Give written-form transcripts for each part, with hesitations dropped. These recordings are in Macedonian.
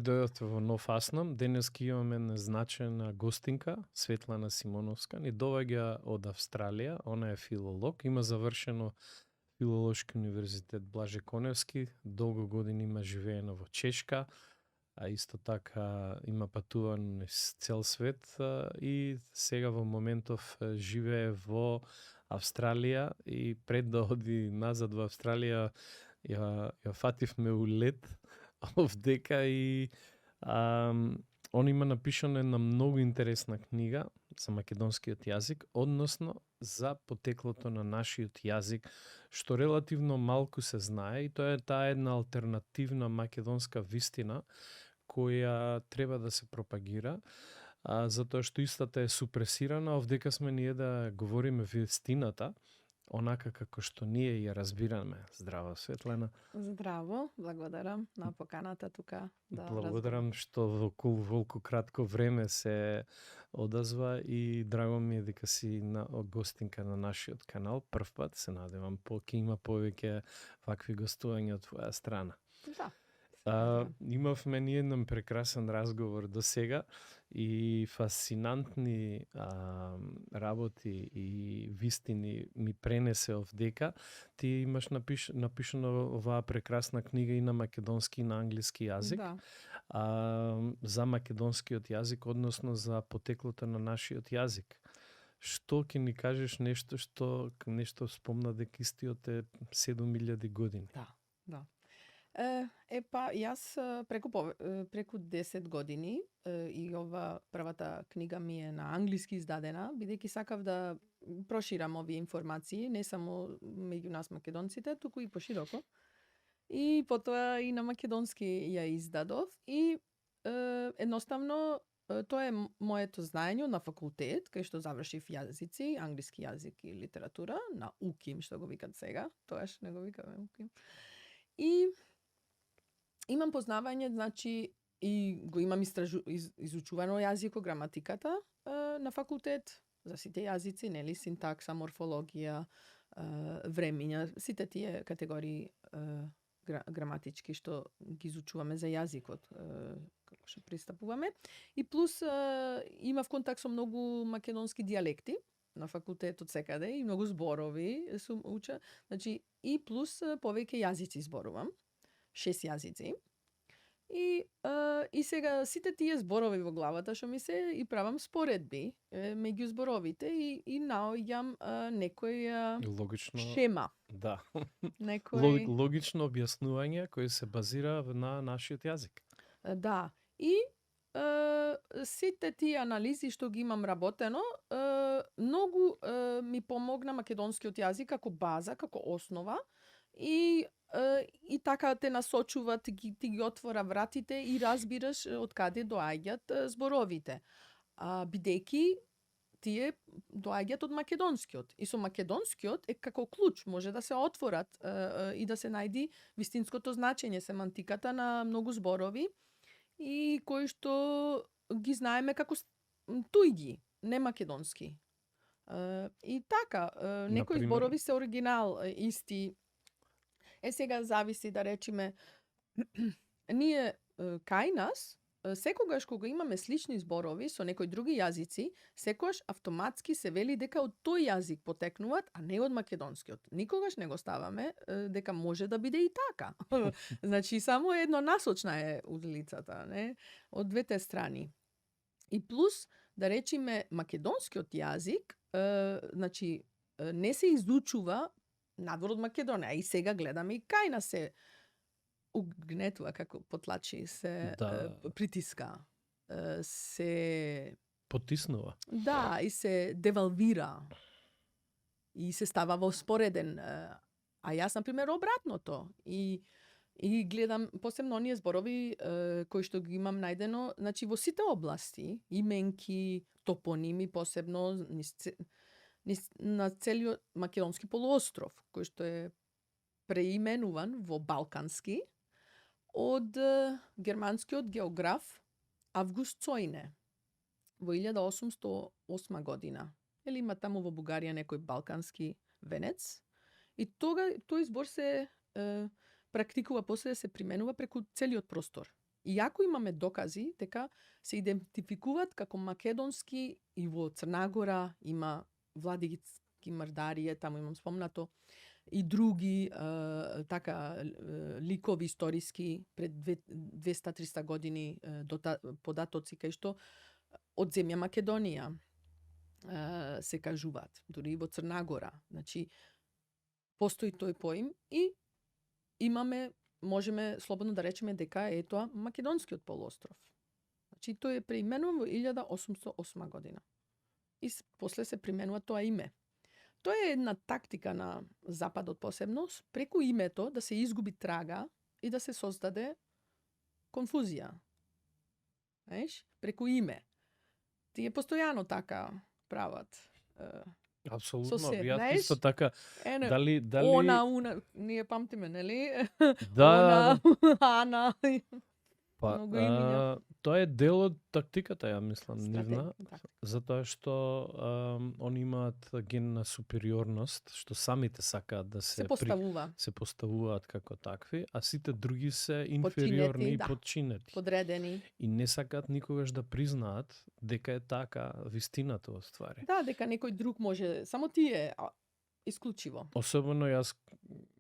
дојдовте во Нов Аснам. Денеска имаме незначена гостинка, Светлана Симоновска. Ни доаѓа од Австралија. Она е филолог. Има завршено Филолошки универзитет Блаже Коневски. Долго години има живеено во Чешка. А исто така има патуван низ цел свет и сега во моментов живее во Австралија и пред да оди назад во Австралија ја фативме у лет овдека и он има напишана една многу интересна книга за македонскиот јазик, односно за потеклото на нашиот јазик, што релативно малку се знае и тоа е таа една алтернативна македонска вистина која треба да се пропагира, затоа што истата е супресирана, овдека сме ние да говориме вистината, онака како што ние ја разбираме. Здраво, Светлана. Здраво, благодарам на поканата тука да Благодарам што во волку кратко време се одазва и драго ми е дека си гостинка на нашиот канал. Прв пат се надевам ќе има повеќе вакви гостувања од твоја страна. Да. Имавме ние еден прекрасен разговор до сега и фасцинантни работи и вистини ми пренесе овдека. Ти имаш напишано оваа прекрасна книга и на македонски и на англиски јазик. Да. За македонскиот јазик, односно за потеклото на нашиот јазик. Што ќе ни кажеш нешто спомна дека истиот е 7000 години? Да. Јас преку 10 години и ова првата книга ми е на англиски издадена, бидејќи сакав да проширам овие информации, не само меѓу нас македонците, туку и пошироко. И потоа и на македонски ја издадов и едноставно тоа е моето знаење на факултет, кај што завршив јазици, англиски јазик и литература, на УКИМ, што го викат сега, тоаш не го викаме УКИМ. И имам познавање, значи, и го имам изучувано јазико, граматиката на факултет, за сите јазици, нели, синтакса, морфологија, времиња, сите тие категории граматички што ги изучуваме за јазикот, како што пристапуваме. И плюс имав контакт со многу македонски дијалекти на факултетот секаде и многу зборови сум уча, значи, и плюс повеќе јазици зборувам. 6 јазици. И сега сите тие зборови во главата што ми се и правам споредби меѓу зборовите и наоѓам некоја шема. Да. Некој логично објаснување кој се базира на нашиот јазик. Да. И сите тие анализи што ги имам работено, многу ми помогна македонскиот јазик како база, како основа и така те насочува, ти ги отвора вратите и разбираш од каде доаѓаат зборовите. Бидејќи тие доаѓаат од македонскиот. И со македонскиот е како клуч, може да се отворат и да се најди вистинското значење, семантиката на многу зборови и кои што ги знаеме како туѓи, не македонски. И така, некои зборови се оригинал, исти. Сега зависи да речеме, ние кај нас, секогаш кога имаме слични зборови со некои други јазици, секогаш автоматски се вели дека од тој јазик потекнуваат, а не од македонскиот. Никогаш не го ставаме дека може да биде и така. Значи, само еднонасочна е улицата, не? Од двете страни. И плюс, да речеме, македонскиот јазик, значи, не се изучува надвор од Македонија. И сега гледаме и кај нас се угнетува, како потлачи, се притиска, се потиснува. Да, и се девалвира. И се става во спореден. А јас, например, обратното. И гледам посебно оние зборови кои што ги имам најдено, значи во сите области, именки, топоними, посебно на целиот македонски полуостров, кој што е преименуван во балкански од германскиот географ Август Цојне во 1808 година. Или има таму во Бугарија некој балкански венец и тој збор се практикува, после се применува преку целиот простор Иако имаме докази дека се идентификуваат како македонски и во Црнагора има владицки мрдарија, таму имам спомнато, и други ликови историски пред 200-300 години податоци кај што од земја Македонија се кажуваат, дури и во Црнагора. Значи, постои тој поим и можеме слободно да речеме дека е тоа Македонскиот полуостров. Значи, тој е преименуван во 1808 година. И после се применува тоа име. Тоа е една тактика на Западот посебно, преку името да се изгуби трага и да се создаде конфузија. Знаеш? Преку име. Тие постојано така прават. Апсолутно. Со се, Јас знаеш? исто така, дали... Она, ние памтиме, нели? Да, Она, Ана. па, многу имиња. тоа е дел од тактиката, ја мислам, нивна, Така. затоа што они имаат ген на супериорност, што самите сакаат да Се поставува, се поставуваат како такви, а сите други се инфериорни и да. подчинети. подредени. И не сакаат никогаш да признаат дека е така вистината во ствари. Да, дека некој друг може, само тие, исклучиво. Особено јас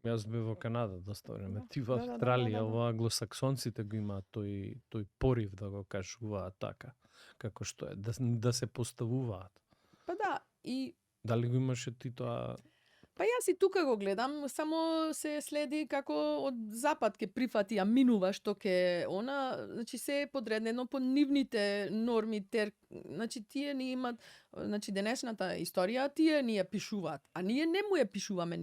бев во Канада доста време. Да. Ти во Да, да, да, Австралија, да, да. ова англосаксонците го имаат тој порив да го кажуваат така, како што е, да се поставуваат. Па да, и Дали го имаше ти тоа? па јас и тука го гледам, само се следи како од Запад ке прифати, а минува што ке она, значи се е подредено по нивните норми, значи тие ни имат, значи денешната историја, тие ни ја пишуваат, а ние не му ја пишуваме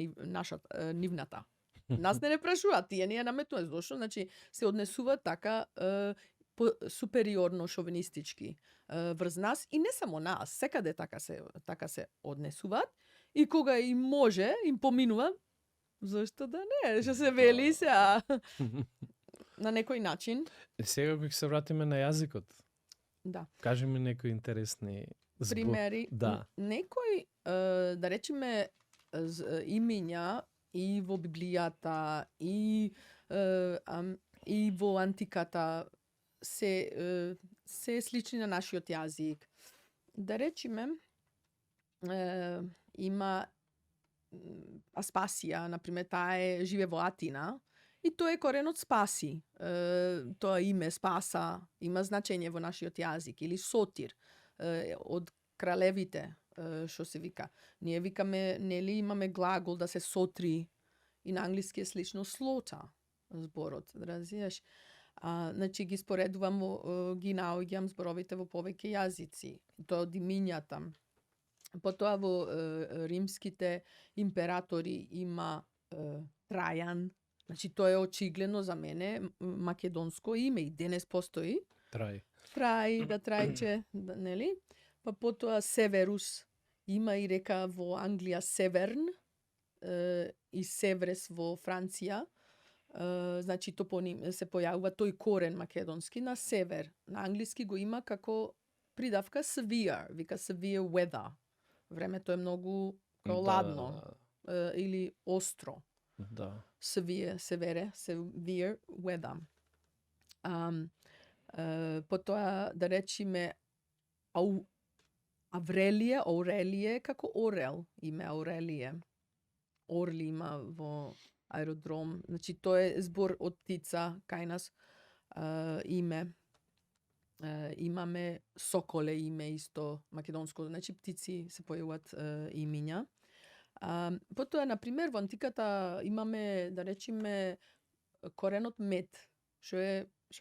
нивната. Нас не прашуваат, тие ни ја наметнуваат, зошто, значи се однесува така супериорно шовинистички врз нас и не само нас, секаде така се однесуваат. И кога им може, им поминува, зашто да не, што се вели се, на некој начин. Сега ќе се вратиме на јазикот. Да. Кажи ми некои интересни Примери. Да. Некој, да речеме, имиња и во Библијата, и во антиката се слични на нашиот јазик. Да речеме, има Аспасија, например, таа живе во Атина и тоа е коренот спаси. Тоа име спаса има значење во нашиот јазик, или сотир, од кралевите, што се вика. Ние викаме, нели имаме глагол да се сотри и на англиски е слично slaughter зборот, разбираш? Значи ги споредувам, ги наоѓам зборовите во повеќе јазици, тоа од имињата. Потоа во римските императори има Трајан. Значи тоа е очигледно за мене македонско име и денес постои. Трај, да Трајче, нели? Па потоа Северус, има и река во Англија Северн и Севрес во Франција. Значи топоним се појавува тој корен македонски на север. На англиски го има како придавка severe, вика severe weather. Времето е многу ладно или остро. Да. Severe weather. Потоа да речеме Аурелие како орел, име Аурелие. Орли има во аеродром. Значи тоа е збор од птица кај нас, име. Имаме соколе име исто македонско, значи птици се појавуваат имиња. Потоа, например, во антиката имаме, да речеме, коренот мед, што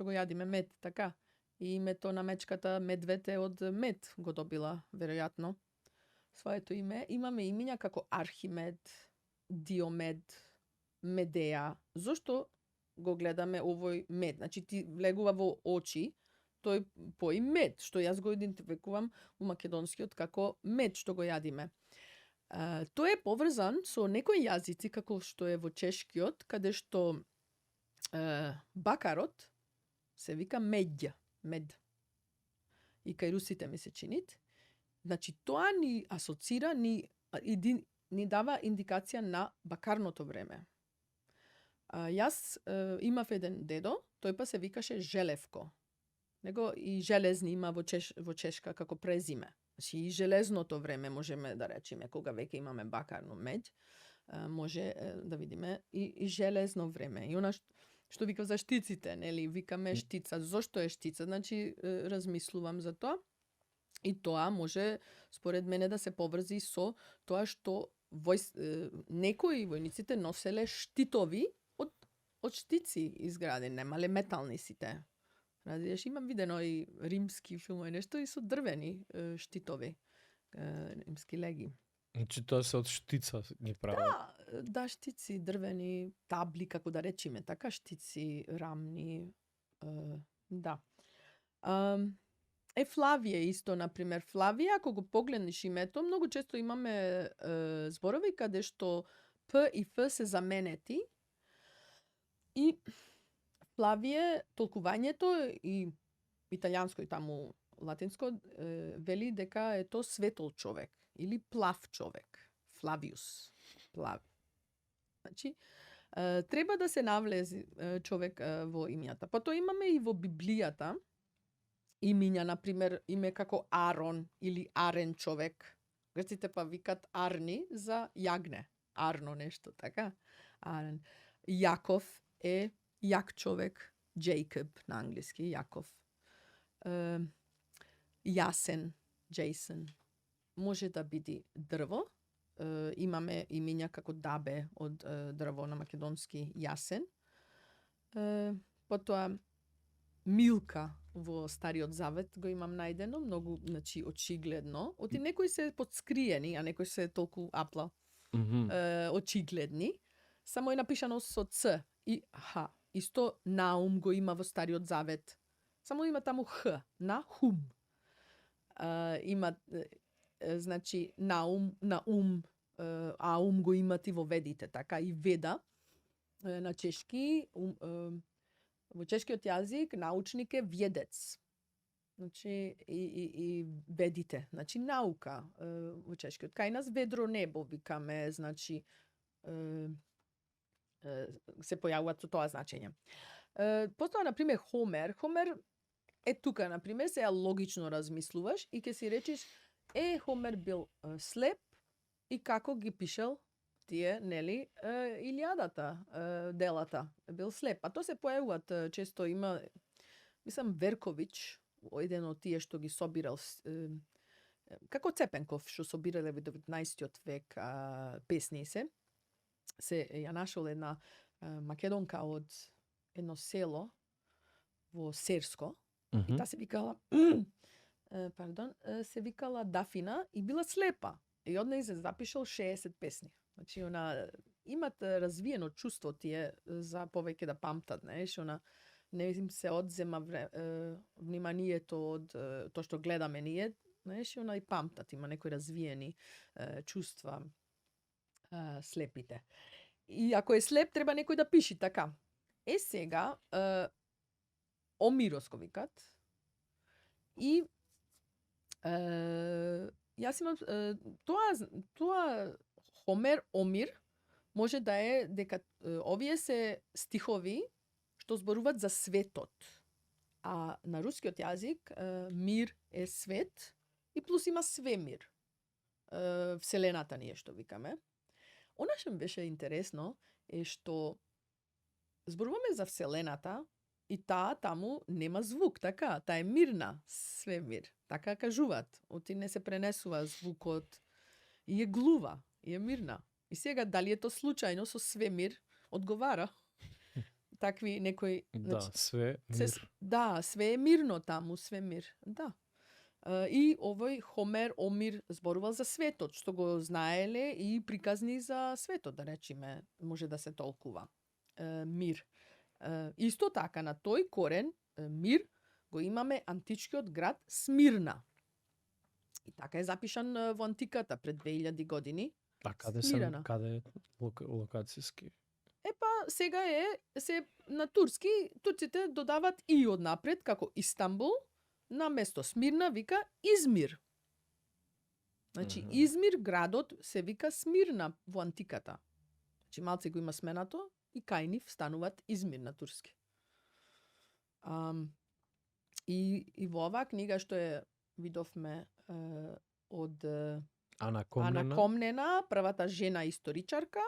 го јадиме мед, така. И името на мечката медвед е од мед, го добила, веројатно, своето име. Имаме имиња како Архимед, Диомед, Медеја. Зошто го гледаме овој мед? Значи ти влегува во очи тој поим мед, што јас го идентификувам у македонскиот како мед што го јадиме. Тој е поврзан со некои јазици како што е во чешкиот, каде што бакарот се вика мед. И кај русите ми се чинит. Значи тоа ни асоцира, ни дава индикација на бакарното време. Јас имав еден дедо, тој па се викаше Желевко. Него и железни има во Чешка како презиме. Значи и железното време можеме да речеме, кога веќе имаме бакарно меѓ, може да видиме и железно време. И она што викав за штиците, нели, викаме штица. Зошто е штица? Значи размислувам за тоа. И тоа може според мене да се поврзи со тоа што некои војниците носеле штитови од штици изградени, немале метални сите. Разбираш, имам видено и римски филмови нешто и со дрвени штитови, римски леги. Значи тоа се од штица ги прават. Да, штици, дрвени табли, како да речеме, така штици, рамни, да. Флавија исто, например, Флавија, ако го погледнеш името, многу често имаме зборови каде што П и Ф се заменети. И Флавие, толкувањето и италијанско и таму латинско вели дека е то светол човек или плав човек. Флавиус. Плав. Значи, треба да се навлези човек во имјата. Потоа имаме и во Библијата имиња, например, име како Арон или Арен човек. Грците па викат Арни за јагне. Арно нешто, така? Арен. Јаков е јак човек. Джейкоб на англиски, Јаков. Јасен, Джейсон. Може да биде дрво. Имаме имиња како Дабе од дрво на македонски Јасен. Потоа Милка во Стариот Завет го имам најдено, многу, значи, очигледно. Оти некои се подскриени, а некои се толку апла очигледни. Само е напишано со Ц и Х. Исто Наум го има во Стариот Завет. Само има таму Х. Нахум. Има, значи, Наум, Аум го имат и во Ведите, така, и Веда на чешки, во чешкиот јазик научник е ведец. Значи и Ведите, значи наука во чешкиот. Кај нас ведро небо викаме, значи се појавуваат со тоа значење. Потоа, например, Хомер е тука, например, сега логично размислуваш и ќе си речиш, Хомер бил слеп и како ги пишел тие, нели, Илијадата, делата, бил слеп. А тоа се појавуваат, често има, мислам, Верковиќ, еден од тие што ги собирал, како Цепенков, што собирале во 19 век песни се ја нашол една македонка од едно село во Серско, и таа се викала, се викала Дафина и била слепа. И од неј се запишал 60 песни. Значи, имат развиено чувство тие за повеќе да памтат, знаеш, не им се одзема вниманието од тоа што гледаме ние, знаеш, и памтат, има некои развиени чувства слепите. И ако е слеп, треба некој да пиши, така. Сега, Омирос го викат, и јас имам тоа Хомер, Омир, може да е дека овие се стихови што зборуваат за светот. А на рускиот јазик мир е свет и плюс има свемир. Вселената ние што викаме. Она што ми беше интересно е што зборуваме за Вселената и таа таму нема звук, така, таа е мирна, свемир. Така кажуваат. Оти не се пренесува звукот и е глува, и е мирна. И сега дали е то случајно со свемир одговара. Такви некои, Да, све мир. Да, све е мирно таму, свемир. Да. И овој Хомер, Омир зборувал за светот, што го знаеле и приказни за светот, да речеме, може да се толкува. Мир. Исто така, на тој корен, мир, го имаме античкиот град Смирна. И така е запишан во антиката пред 2000 години. А каде е локацијски? Сега се на турски, турците додават и однапред, како Истанбул, на место Смирна вика Измир. Значи, Измир, градот, се вика Смирна во антиката. Значи, малце го има сменато, и кај нив стануваат измир на турски. И во оваа книга што е видовме од Ана Ана Комнена, првата жена историчарка,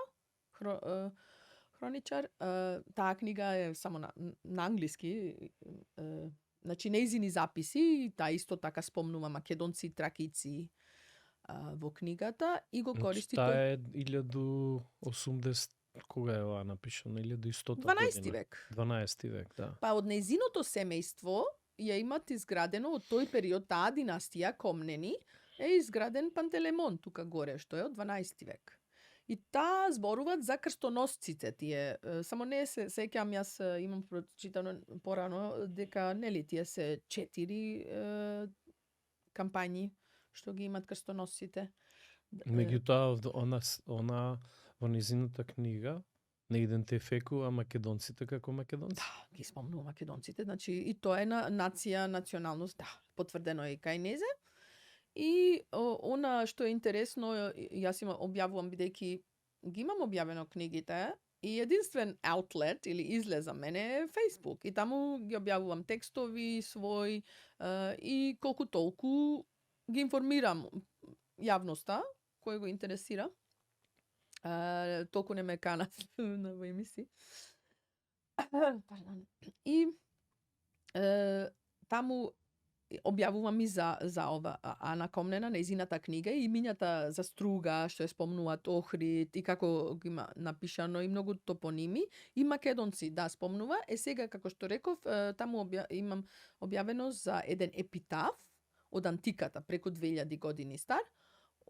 хроничар, таа книга е само на англиски, значи нејзини записи, таа исто така спомнува македонци, тракици во книгата и го користи таа е 1080, кога е ова напишано, 1100 12 век. 12 век, да. Па од нејзиното семејство ја имат изградено од тој период, таа династија Комнени, е изграден Пантелеймон тука горе, што е од 12 век. И таа зборуваат за крстоносците тие. Само не се сеќам, јас имам прочитано порано дека нели тие се 4 кампањи што ги имат крстоносците. Меѓутоа она во низината книга не идентификува македонците како македонци. Да, ги спомнува македонците, значи и тоа е на нација, националност, да, потврдено е и кај незе. И она што е интересно, јас објавувам бидејќи ги имам објавено книгите, и единствен аутлет или излез за мене е Facebook. И таму ги објавувам текстови свој и колку толку ги информирам јавноста кој го интересира. Толку не ме канат на во емисии. И таму објавувам и за ова Ана Комнена, нејзината книга и имињата за Струга, што е спомнуваат Охрид и како ги има напишано и многу топоними и македонци, да, спомнува. Сега, како што реков, таму имам објавено за еден епитаф од антиката, преку 2000 години стар,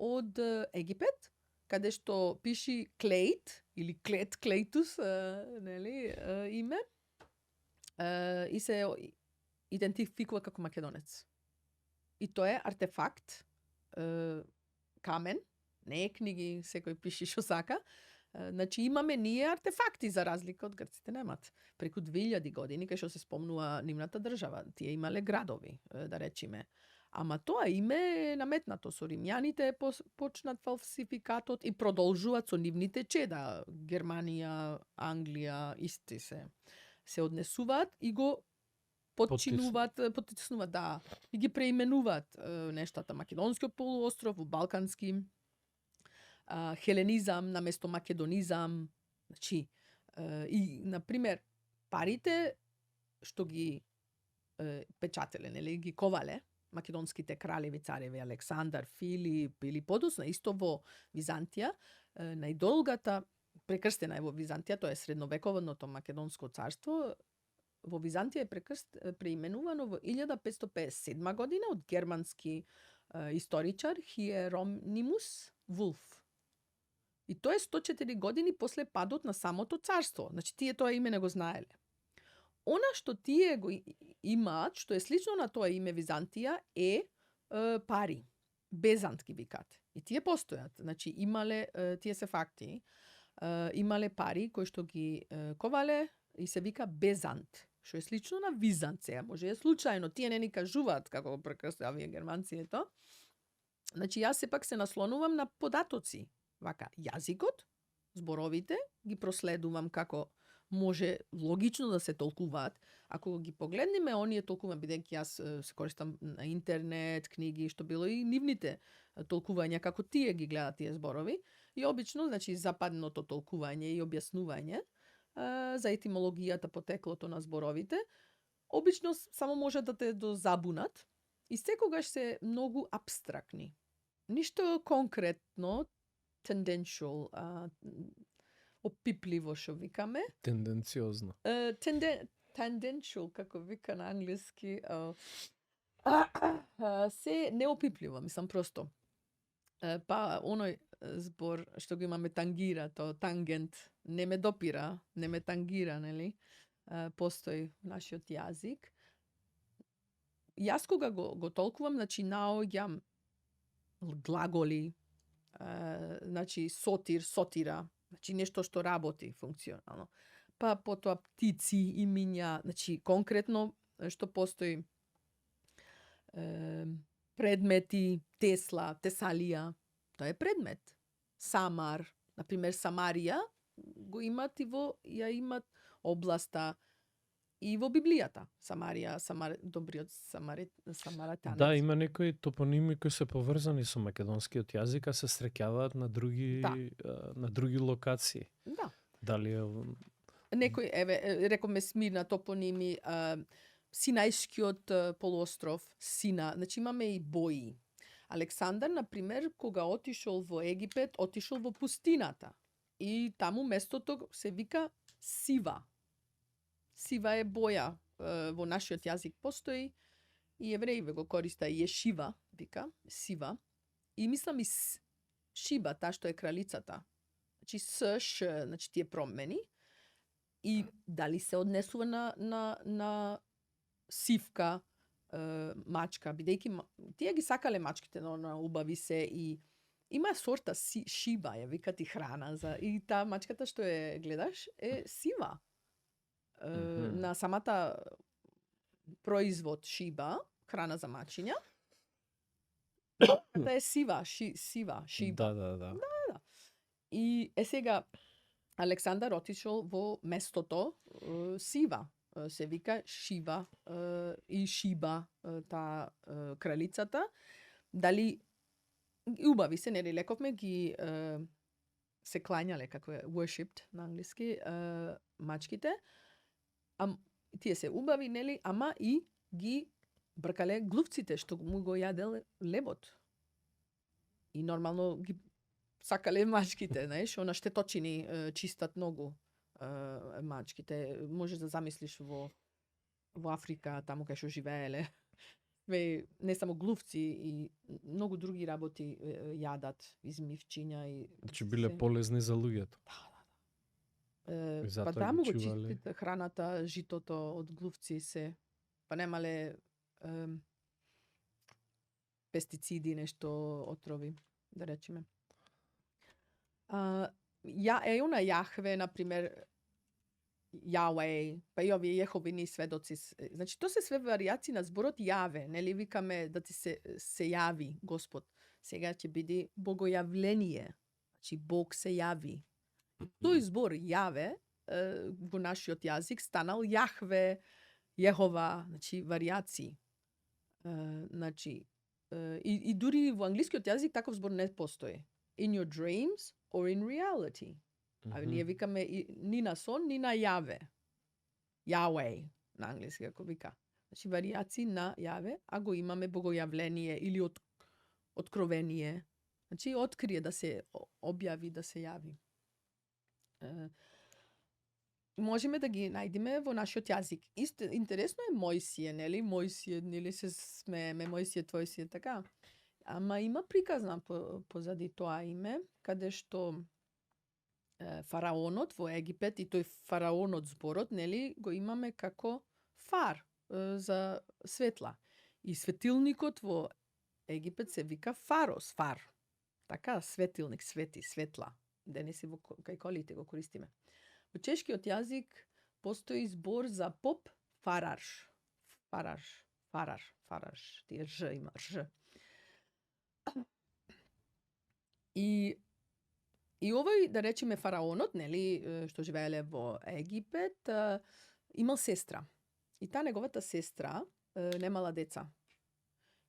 од Египет, каде што пиши Клейт, или Клейтус, нели, име, и се идентификува како македонец. И тоа е артефакт, камен, не е книги, секој пише што сака. Значи имаме ние артефакти за разлика од грците немат. Преку 2000 години кај што се спомнува нивната држава, тие имале градови, да речиме. Ама тоа име е наметнато со римјаните, почнат фалсификатот и продолжуваат со нивните чеда. Германија, Англија, исти се однесуваат и го потиснуваат, да, и ги преименуваат нештата. Македонскиот полуостров, балкански, хеленизам наместо македонизам. Значи, и, например, парите што ги печателе, нели, ги ковале, македонските кралеви, цареви, Александар, Филип или подосна, исто во Византија, најдолгата, прекрстена е во Византија, тоа е средновековното македонско царство, во Византија е преименувано во 1557 година од германски историчар Хиеронимус Вулф. И тоа е 104 години после падот на самото царство. Значи, тие тоа име не го знаеле. Она што тие го имаат, што е слично на тоа име Византија, е пари. Безант ги викат. И тие постојат. Значи, имале, тие се факти, имале пари кои што ги ковале и се вика Безант, што е слично на Визант. Сега може е случајно, тие не ни кажуваат како го прекрстија овие германци, ето. Значи, јас сепак се наслонувам на податоци. Вака, јазикот, зборовите, ги проследувам како може логично да се толкуваат. Ако ги погледнеме, оние толкувам, бидејќи јас се користам на интернет, книги, што било и нивните толкувања, како тие ги гледат тие зборови. И обично, значи, западното толкување и објаснување за етимологијата, потеклото на зборовите, обично само може да те дозабунат и секогаш се многу абстрактни. Ништо конкретно, tendential, опипливо што викаме. Тенденциозно. Tendential, како вика на англиски, се неопипливо, мислам просто. Па оној збор што го имаме тангира, то тангент, не ме допира, не ме тангира, нели? Постои нашиот јазик. Јас кога го толкувам, значи наоѓам глаголи, значи сотир, сотира, значи нешто што работи функционално. Па потоа птици, имиња, значи конкретно што постои предмети, Тесла, Тесалија, тоа е предмет. Самар, например Самарија, го имат и ја имат областа и во Библијата. Самарија, добриот самаританец. Да, има некои топоними кои се поврзани со македонскиот јазик, а се среќаваат на други локации. Да. Дали е Некој, рековме Смирна, топоними, Синајскиот полуостров, Сина, значи имаме и бои. Александар, например, кога отишол во Египет, отишол во пустината. И таму местото се вика Сива. Сива е боја, во нашиот јазик постои, и евреиве го користа Јешива, вика, Сива. И мислам и Шиба, таа што е кралицата. Значи значи тие промени. И дали се однесува на сивка, мачка, бидејќи тие ги сакале мачките, на убави се, и има сорта шиба, ја викат и храна и таа мачката што е гледаш е сива. На самата производ шиба, храна за мачиња, да е сива, шиба. Да. И сега Александар отишол во местото Сива, се вика Шива и Шиба, таа кралицата. Дали убави се, нели лековме ги се клањале, како е worshipped на англиски, мачките. Тие се убави, нели, ама и ги бркале глувците што му го јадел лебот. И нормално ги сакале мачките, знаеш, она штеточини чистат многу мачките. Можеш да замислиш во Африка, таму кај што живееле. Не само глувци и многу други работи јадат, измивчиња и Значи биле полезни за луѓето. Па да, му го чистите храната, житото од глувци се. Па немале пестициди, нешто отрови, да речеме. Она Јахве, например, Јауеј, па и овие Јеховини сведоци. Значи, то се све варијации на зборот јаве. Нели викаме да ти се јави Господ. Сега ќе биде богојавление. Значи, Бог се јави. Тој збор јаве во нашиот јазик станал Јахве, Јехова, значи варијации. Значи, и дури во англискиот јазик таков збор не постои. In your dreams or in reality. А ние викаме ни на сон, ни на јаве. Јауеј, на англиски како вика. Значи варијации на јаве, а го имаме богојавление или откровение. Значи открие, да се објави, да се јави. Можеме да ги најдеме во нашиот јазик. Интересно е Мојсие, нели? Мојсие, нели се смееме, Мојсие, твој си е така. Ама има приказна позади тоа име, каде што фараонот во Египет, и тој фараонот зборот, нели, го имаме како фар за светла. И светилникот во Египет се вика фарос, фар. Така, светилник, свети, светла. Денеси во кај колите го користиме. Во чешкиот јазик постои збор за поп фарарш. Фарарш. Тие ж има, ж. И овој, да речеме, фараонот, нели, што живееле во Египет, имал сестра. И таа неговата сестра немала деца.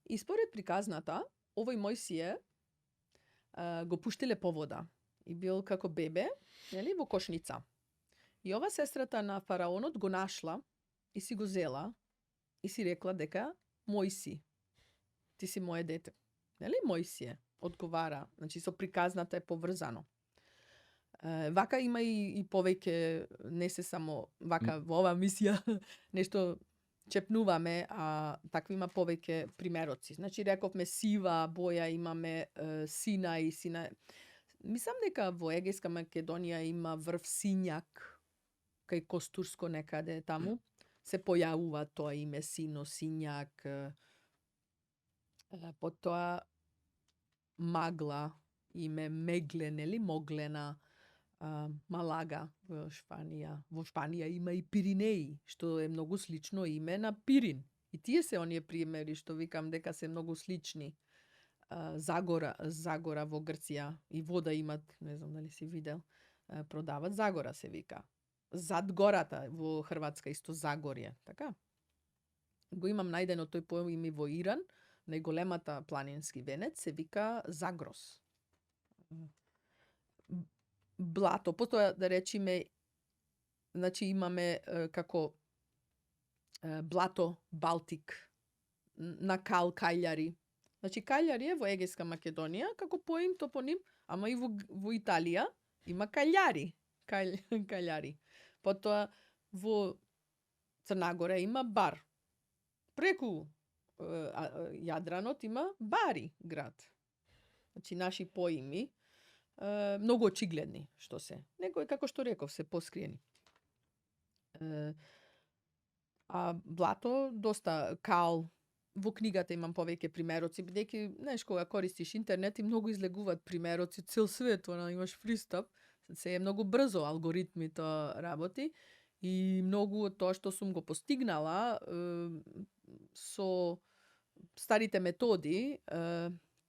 И според приказната, овој Мојсие го пуштиле по вода. И бил како бебе, нели, во кошница. И ова сестрата на фараонот го нашла и си го зела и си рекла дека Мојси, ти си моје дете. Нели, Мојсие одговара, значи со приказната е поврзано. Вака има и повеќе, не се само вака во ова мисија нешто чепнуваме, а такви има повеќе примероци. Значи рековме сива боја, имаме Сина. Мислам дека во Егејска Македонија има врв Сињак, кај Костурско некаде таму се појавува тоа име Сино, Сињак. Потоа Магла, име Мегле, нели, Моглена, Малага во Шпанија. Во Шпанија има и Пиринеи, што е многу слично име на Пирин. И тие се оние примери што викам дека се многу слични. Загора во Грција и вода имат, не знам дали си видел. продават Загора се вика. Зад гората во Хрватска исто Загорје, така? Го имам најдено тој поим и во Иран, најголемата планински венец се вика Загрос. Блато, потоа да речиме, значи имаме како блато Балтик, на Кал Кајлјари. Значи Кајлјари е во Егејска Македонија, како поим, топоним, ама и во Италија има Кајлјари. Кајлјари. Потоа во Црна Гора има Бар. Преку Јадранот има Бари град. Значи наши поими многу очигледни што се. Некој како што реков се поскриени. А блато доста Кал. Во книгата имам повеќе примероци, бидејќи знаеш кога користиш интернет и многу излегуваат примероци цел свет, имаш пристап, се е многу брзо алгоритмите работи и многу од тоа што сум го постигнала со старите методи,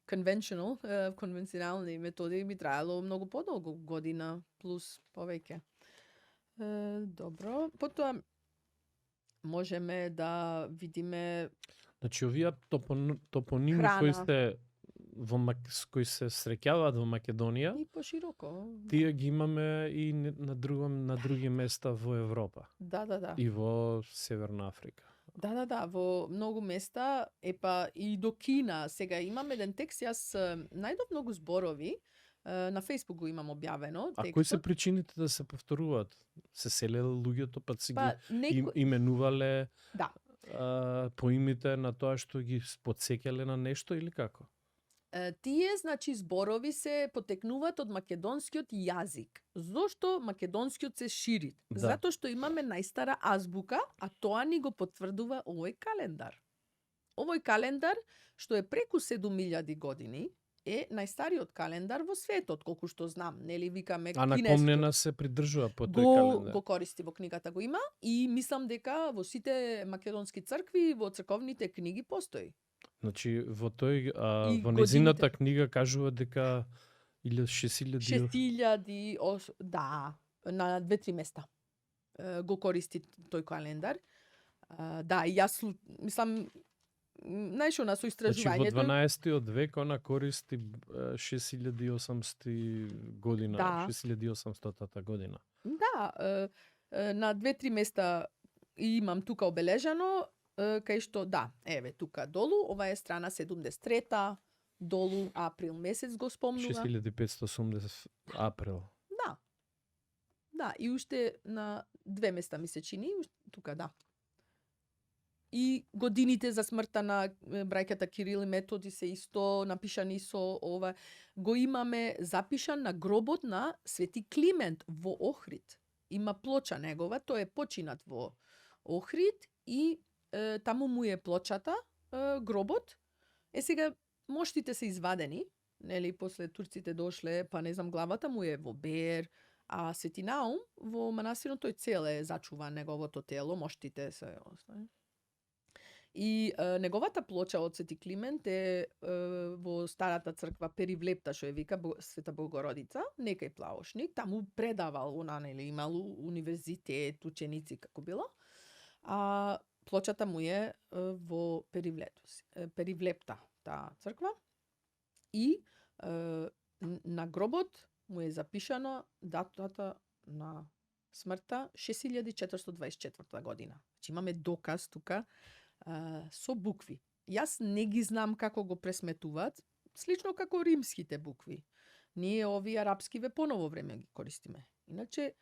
конвенционални методи би траело многу подолго, година плюс повеќе. Добро, потоа можеме да видиме. Значи овие топоними кои се среќаваат во Македонија И пошироко. Тие ги имаме и на други места во Европа. Да. И во Северна Африка. Да, во многу места, и до Кина. Сега имам еден текст, јас најдов многу зборови, на Facebook го имам објавено. А кои се причините да се повторуваат? Се селеле луѓето, па си ги именувале поимите на тоа што ги подсеќале на нешто или како? Тие, значи, зборови се потекнуваат од македонскиот јазик. Зошто македонскиот се шири? Затоа што имаме најстара азбука, а тоа ни го потврдува овој календар. Овој календар, што е преку 7000 години, е најстариот календар во светот, колку што знам, нели викаме кинескиот. А накомнена се придржува по тој календар. Го користи во книгата, го има и мислам дека во сите македонски цркви, во црковните книги постои. Значи во во незината книга кажува дека 6000 да, на 2-3 места го користи тој календар. Да, и јас мислам најшо на со истражувањето. Значи во 12-тиот век она користи 6800 година, 6800-та година. Да, на 2-3 места имам тука обележано, кај што еве тука долу, ова е страна 73-та, долу април месец го спомнува. 6580 април. Да, и уште на 2 места ми се чини, тука И годините за смртта на браќата Кирил и Методи се исто напишани со ова. Го имаме запишан на гробот на Свети Климент во Охрид. Има плоча негова, тој е починат во Охрид и таму му е плочата, гробот. Сега моштите се извадени, нели, после турците дошле, па не знам, главата му е во Бер, а Свети Наум во манастирот тој цел е зачуван неговото тело, моштите се оставени. И неговата плоча од Свети Климент е во старата црква Перивлепта, што е вика Света Богородица, некај Плавошник, таму предавал, нели, имал универзитет, ученици како било. А плочата му е во Перивлепта, таа црква. И на гробот му е запишано датата на смртта 6424 година. Значи имаме доказ тука со букви. Јас не ги знам како го пресметуваат, слично како римските букви. Ние овие арапскиве поново време ги користиме. Иначе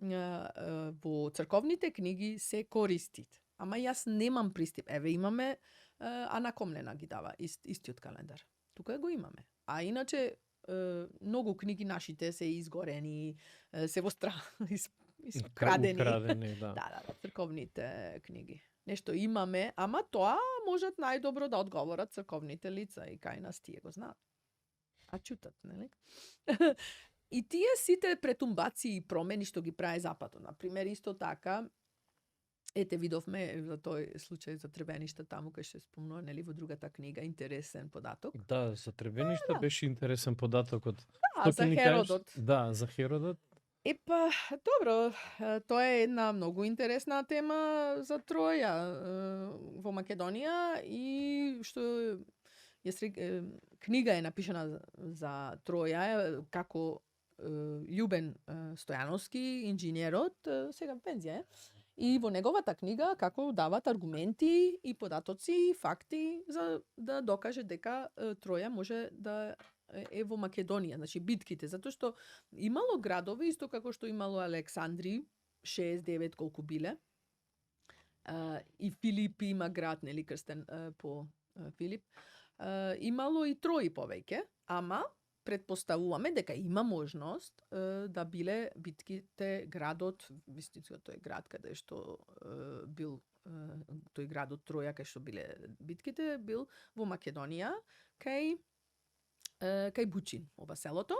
во црковните книги се користит. Ама јас немам пристап. Еве имаме анакомнена ги дава истиот календар. Тука го имаме. А иначе многу книги нашите се изгорени, се во искрадени. Да, црковните книги. Нешто имаме, ама тоа можат најдобро да одговорат црковните лица и кај нас тие го знаат. А чутат, нели? И тие сите претумбации и промени што ги прави Западот. Например, исто така, ете видовме за тој случај за Требеништа таму кај што спомнува, нели, во другата книга, интересен податок. Да, за Требеништа беше интересен податокот. За Херодот. За Херодот. Епа, добро, тоа е една многу интересна тема за Троја во Македонија и што книга е напишана за Троја како Љубен Стојановски, инженерот, сега пензија е. И во неговата книга како дават аргументи и податоци и факти за да докаже дека Троја може да е во Македонија, значи битките, затоа што имало градови исто како што имало Александри, 6-9 колку биле. И Филип има град, нели крстен по Филип. Имало и Трои повеќе, ама предпоставуваме дека има можност да биле битките градот, мислам тој град каде што бил тој градот Троја кај што биле битките бил во Македонија кај Бучин, ова селото.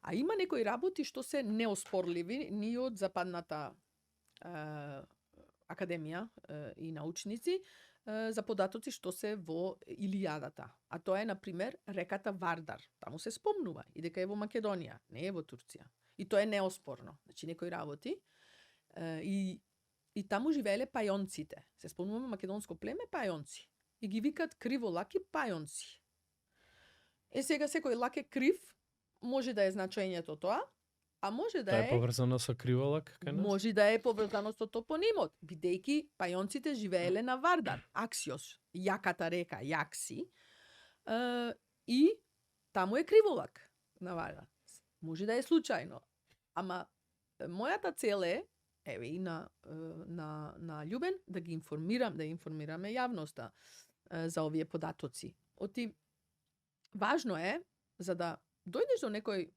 А има некои работи што се неоспорливи ни од западната академија и научници за податоци што се во Илијадата. А тоа е, например, реката Вардар. Таму се спомнува и дека е во Македонија, не е во Турција. И тоа е неоспорно. Значи, некои работи. И таму живееле пајонците. Се спомнува македонско племе пајонци. И ги викат криволаки пајонци. Сега секој лак е крив, може да е значењето тоа, а може да Тоа е поврзано со криволак кај нас? Може да е поврзано со топонимот, бидејќи пајонците живееле на Вардар, Аксиос, јаката река Јакси, и таму е криволак на Вардар. Може да е случајно, ама мојата цел е, еве и на Љубен, да ги информираме јавноста за овие податоци. Важно е, за да дојдеш до некој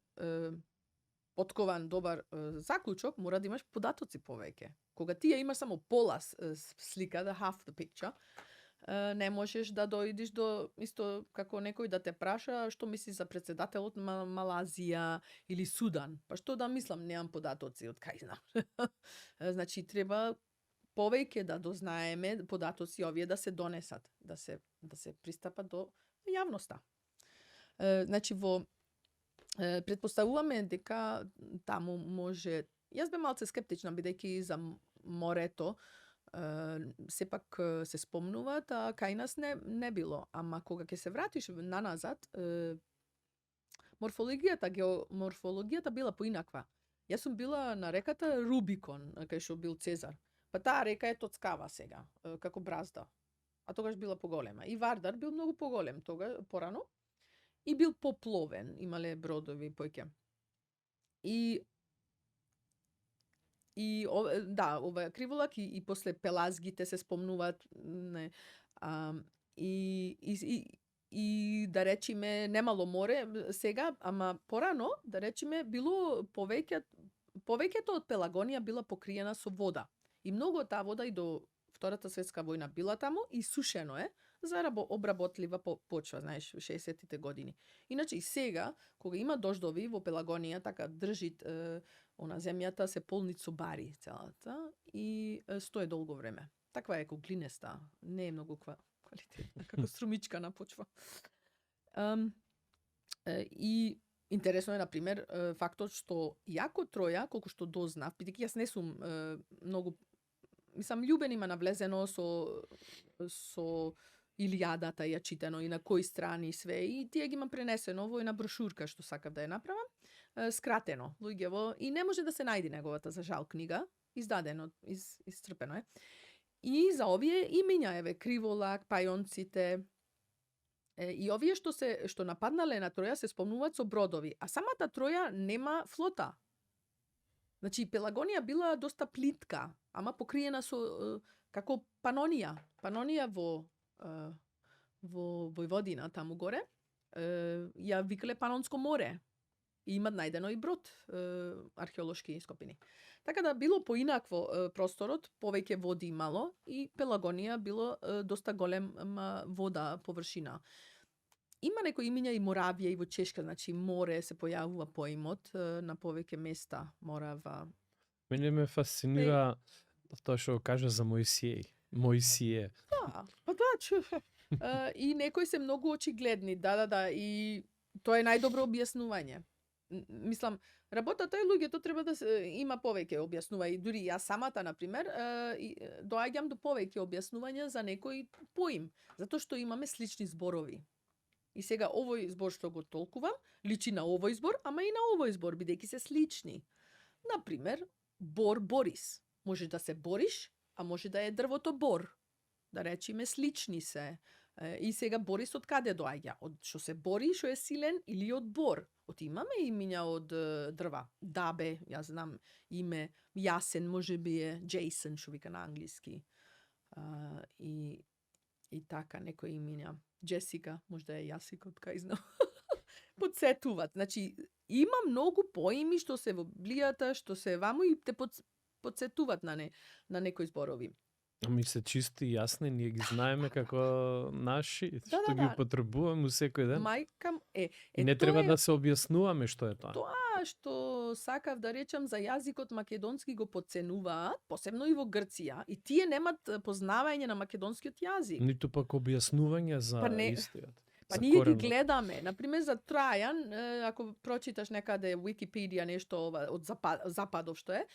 поткован, добар заклучок, мора да имаш податоци повеќе. Кога ти ја имаш само пола слика, the half the picture, не можеш да дојдеш до, исто како некој да те праша што мислиш за председателот на Малазија или Судан. Па што да мислам, немам податоци, од кај знам. Значи, треба повеќе да дознаеме податоци овие да се донесат, да се пристапа до јавноста. Значи, предпоставуваме дека таму може... Јас бе малце скептична, бидејќи за морето сепак се спомнуваат, а кај нас не било. Ама кога ќе се вратиш наназад, морфологијата била поинаква. Јас сум била на реката Рубикон, кај што бил Цезар. Па таа река е тоцкава сега, како бразда. А тогаш била поголема. И Вардар бил многу поголем тога, порано. И бил попловен, имале бродови поќе. Ова криволак и после пелазгите се спомнуваат, не, и да речиме немало море сега, ама порано да речиме било повеќето од Пелагонија била покриена со вода. И многу од таа вода и до Втората светска војна била таму и сушено е за обработлива почва, знаеш, 60-тите години. Иначе и сега, кога има дождови во Пелагонија, така држит земјата се полни со бари целата и стое долго време. Таква е глинеста, не е многу квалитетна, како струмичка на почва. И интересно е, например, фактот што јако Троја, колку што дознав, бидејќи јас не сум многу, мислам, Љубен има навлезено со Илијадата ја читано и на кои страни све, и тие ги има пренесено во една брошурка што сакав да ја направам, скратено, луѓево, и не може да се најди неговата, за жал, книга, издадено, исцрпено е. И за овие имиња, еве, криволак, пајонците, и овие што нападнале на Троја се спомнуваат со бродови, а самата Троја нема флота. Значи, Пелагонија била доста плитка, ама покриена со како Панонија. Панонија во Војводина, таму горе, ја викале Панонско море. И имат најдено и брод, археолошки ископини. Така да било поинакво просторот, повеќе води имало и Пелагонија било доста голема вода, површина. Има некои имиња и Моравија и во Чешка, значи море се појавува поимот на повеќе места, Морава. Мене ме фасцинира тоа што кажа за Моисије. Да, па да, и некои се многу очигледни, да, и тоа е најдобро објаснување. мислам, работата е луѓето треба да има повеќе објаснува и дури јас самата на пример доаѓам до повеќе објаснувања за некој поим, затоа што имаме слични зборови. И сега овој збор што го толкувам личи на овој збор, ама и на овој збор бидејќи се слични. На пример, бор борис. Може да се бориш, а може да е дрвото бор. Да речеме слични се. И сега борис од каде доаѓа? Од што се бори, што е силен или од бор? Од имаме имиња од дрва. Дабе, јас знам име, јасен може би е Джейсон, што вика на англиски. И така некои имиња. Джесика, можда е Јасика, од кај знам. Подсетуваат. Значи, има многу поими што се во Библијата, што се ваму и те подсетуваат на некои зборови. Ами се чисти и јасни, ние ги знаеме како наши, што ги да. употребуваме у секој ден. Мајкам И не треба да се објаснуваме што е тоа. Тоа што сакав да речам за јазикот македонски го подценуваат, посебно и во Грција, и тие немат познавање на македонскиот јазик. Ниту пак објаснување за истиот. Па ние ги гледаме. Например, за Трајан, ако прочиташ некаде Википедија нешто од западов што е,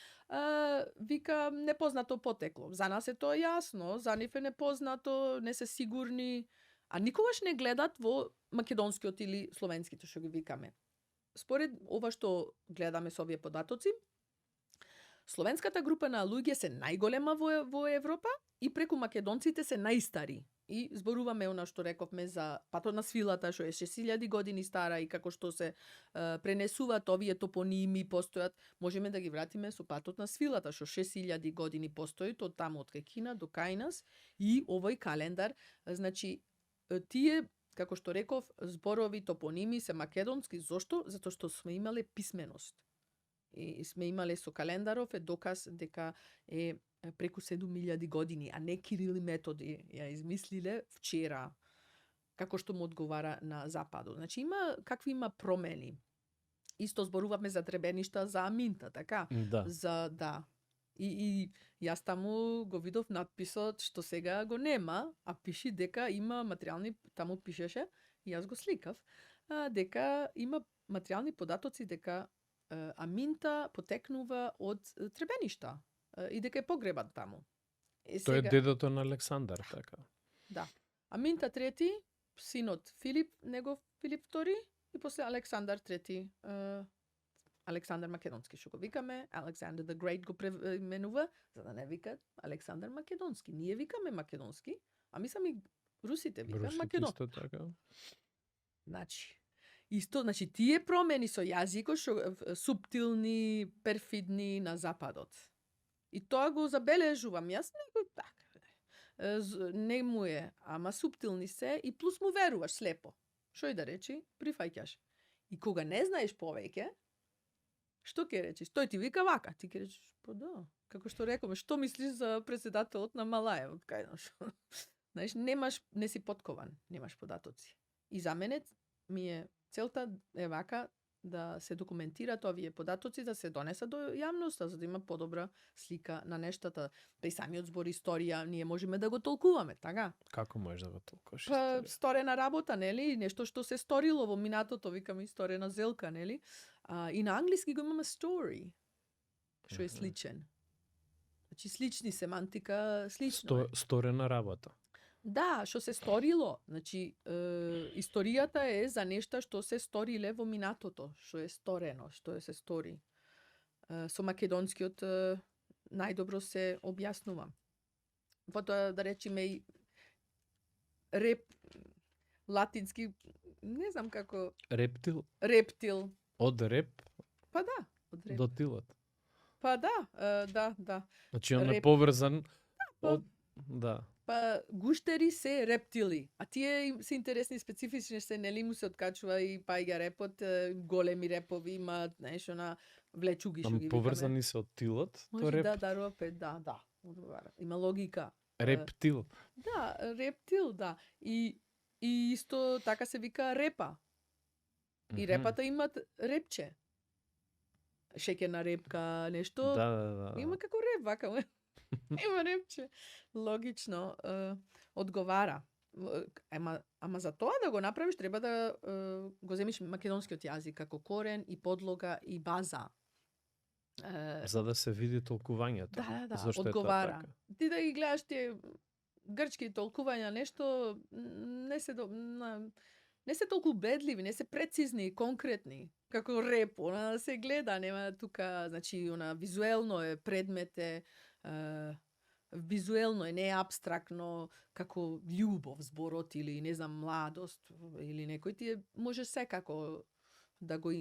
вика непознато потекло. За нас е тоа јасно, за нив е непознато, не се сигурни, а никогаш не гледат во македонскиот или словенските што ги викаме. Според ова што гледаме со овие податоци, словенската група на луѓе се најголема во Европа и преку македонците се најстари. И зборуваме она што рековме за патот на свилата, што е 6000 години стара и како што се пренесуваат овие топоними, постојат, можеме да ги вратиме со патот на свилата, што 6000 години постои, од таму од Кекина до кај нас, и овој календар, значи, тие, како што реков, зборови, топоними се македонски. Зошто? Затоа што сме имале писменост. И сме имале со календаров е доказ дека е преку 7000 години, а не Кирил и Методи ја измислиле вчера, како што му одговара на Западот. Значи има промени. Исто зборуваме за требеништа за Аминта, така? Да. И јас таму го видов надписот што сега го нема, а пиши дека има материјални, таму пишеше, и јас го сликав, дека има материјални податоци дека Аминта потекнува од требеништа и дека е погребан таму. Тој е дедото на Александар, така. Да. Аминта трети, синот Филип, негов Филип втори, и после Александар трети, Александар Македонски, што го викаме, Alexander the Great го преименува, за да не викат Александар Македонски. Ние викаме Македонски, а мислам и русите викаат Македонски. Исто така. Значи, тие промени со јазикот што суптилни, перфидни на Западот. И тоа го забележувам. Јас не му е, ама суптилни се и плюс му веруваш слепо. Што и да речи, прифаќаш. И кога не знаеш повеќе, што ќе речиш? Тој ти вика вака, ти ќе речиш, па да, како што рековме, што мислиш за претседателот на Малаев? Знаеш, не си подкован, немаш податоци. И за мене целта е вака да се документираат овие податоци, да се донесат до јавноста, за да има подобра слика на нештата. При самиот збор историја ние можеме да го толкуваме, така? Како можеш да го толкуваш? Па сторена работа, нели? Нешто што се сторило во минатото, викаме исторена зелка, нели? И на англиски го имаме story, што е сличен. Значи слични семантика, слично. Сторена работа. Да, што се сторило. Значи, историјата е за нешта што се сториле во минатото, што е сторено, што се стори. Со македонскиот најдобро се објаснува. Потоа, да речеме, и латински, не знам како... Рептил? Рептил. Од реп? Па да, од реп. До тилот. Па да. Значи, он е поврзан од... Да. Па гуштери се рептили, а тие се интересни, специфични се, нели му се откачува и паѓа репот, големи репови имаат, знаеш, она влечуги што ги викаме. Поврзани се од тилот, то реп. Да, одговара. Има логика. Рептил. Да, рептил, да. И исто така се вика репа. И репата имат репче. Шеќерна репка, нешто. Да. Има како реп, вака. Има репче. Логично одговара. Ама за тоа да го направиш треба да го земиш македонскиот јазик како корен и подлога и база. За да се види толкувањето. Да, Зошто одговара. е тоа така? Ти да ги гледаш тие грчки толкувања нешто не се толку убедливи, не се прецизни, конкретни, како реп, она се гледа, нема тука, значи, она визуелно е предмет е, визуелно е, не е абстрактно, како љубов зборот или, не знам, младост или некој, ти може секако да го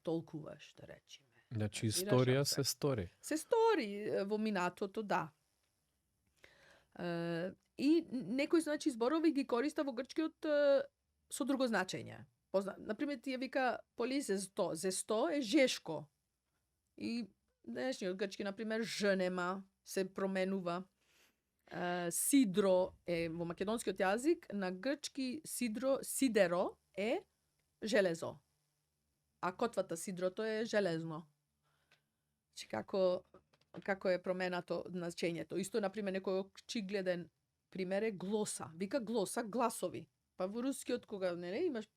толкуваш, да речеме. Значи, историја се стори. Се стори во минатото, да. И некој, значи, зборови ги користа во грчкиот со друго значење. Например, тие вика полизесто, зесто е жешко. И денешниот грчки, например, женема се променува. Сидро е во македонскиот јазик, на грчки сидеро е железо. А котвата сидрото е железно. Значи, како е променато значењето. Исто, например, некој очигледен пример е глоса. Вика глоса, гласови. Па во рускиот, кога имаш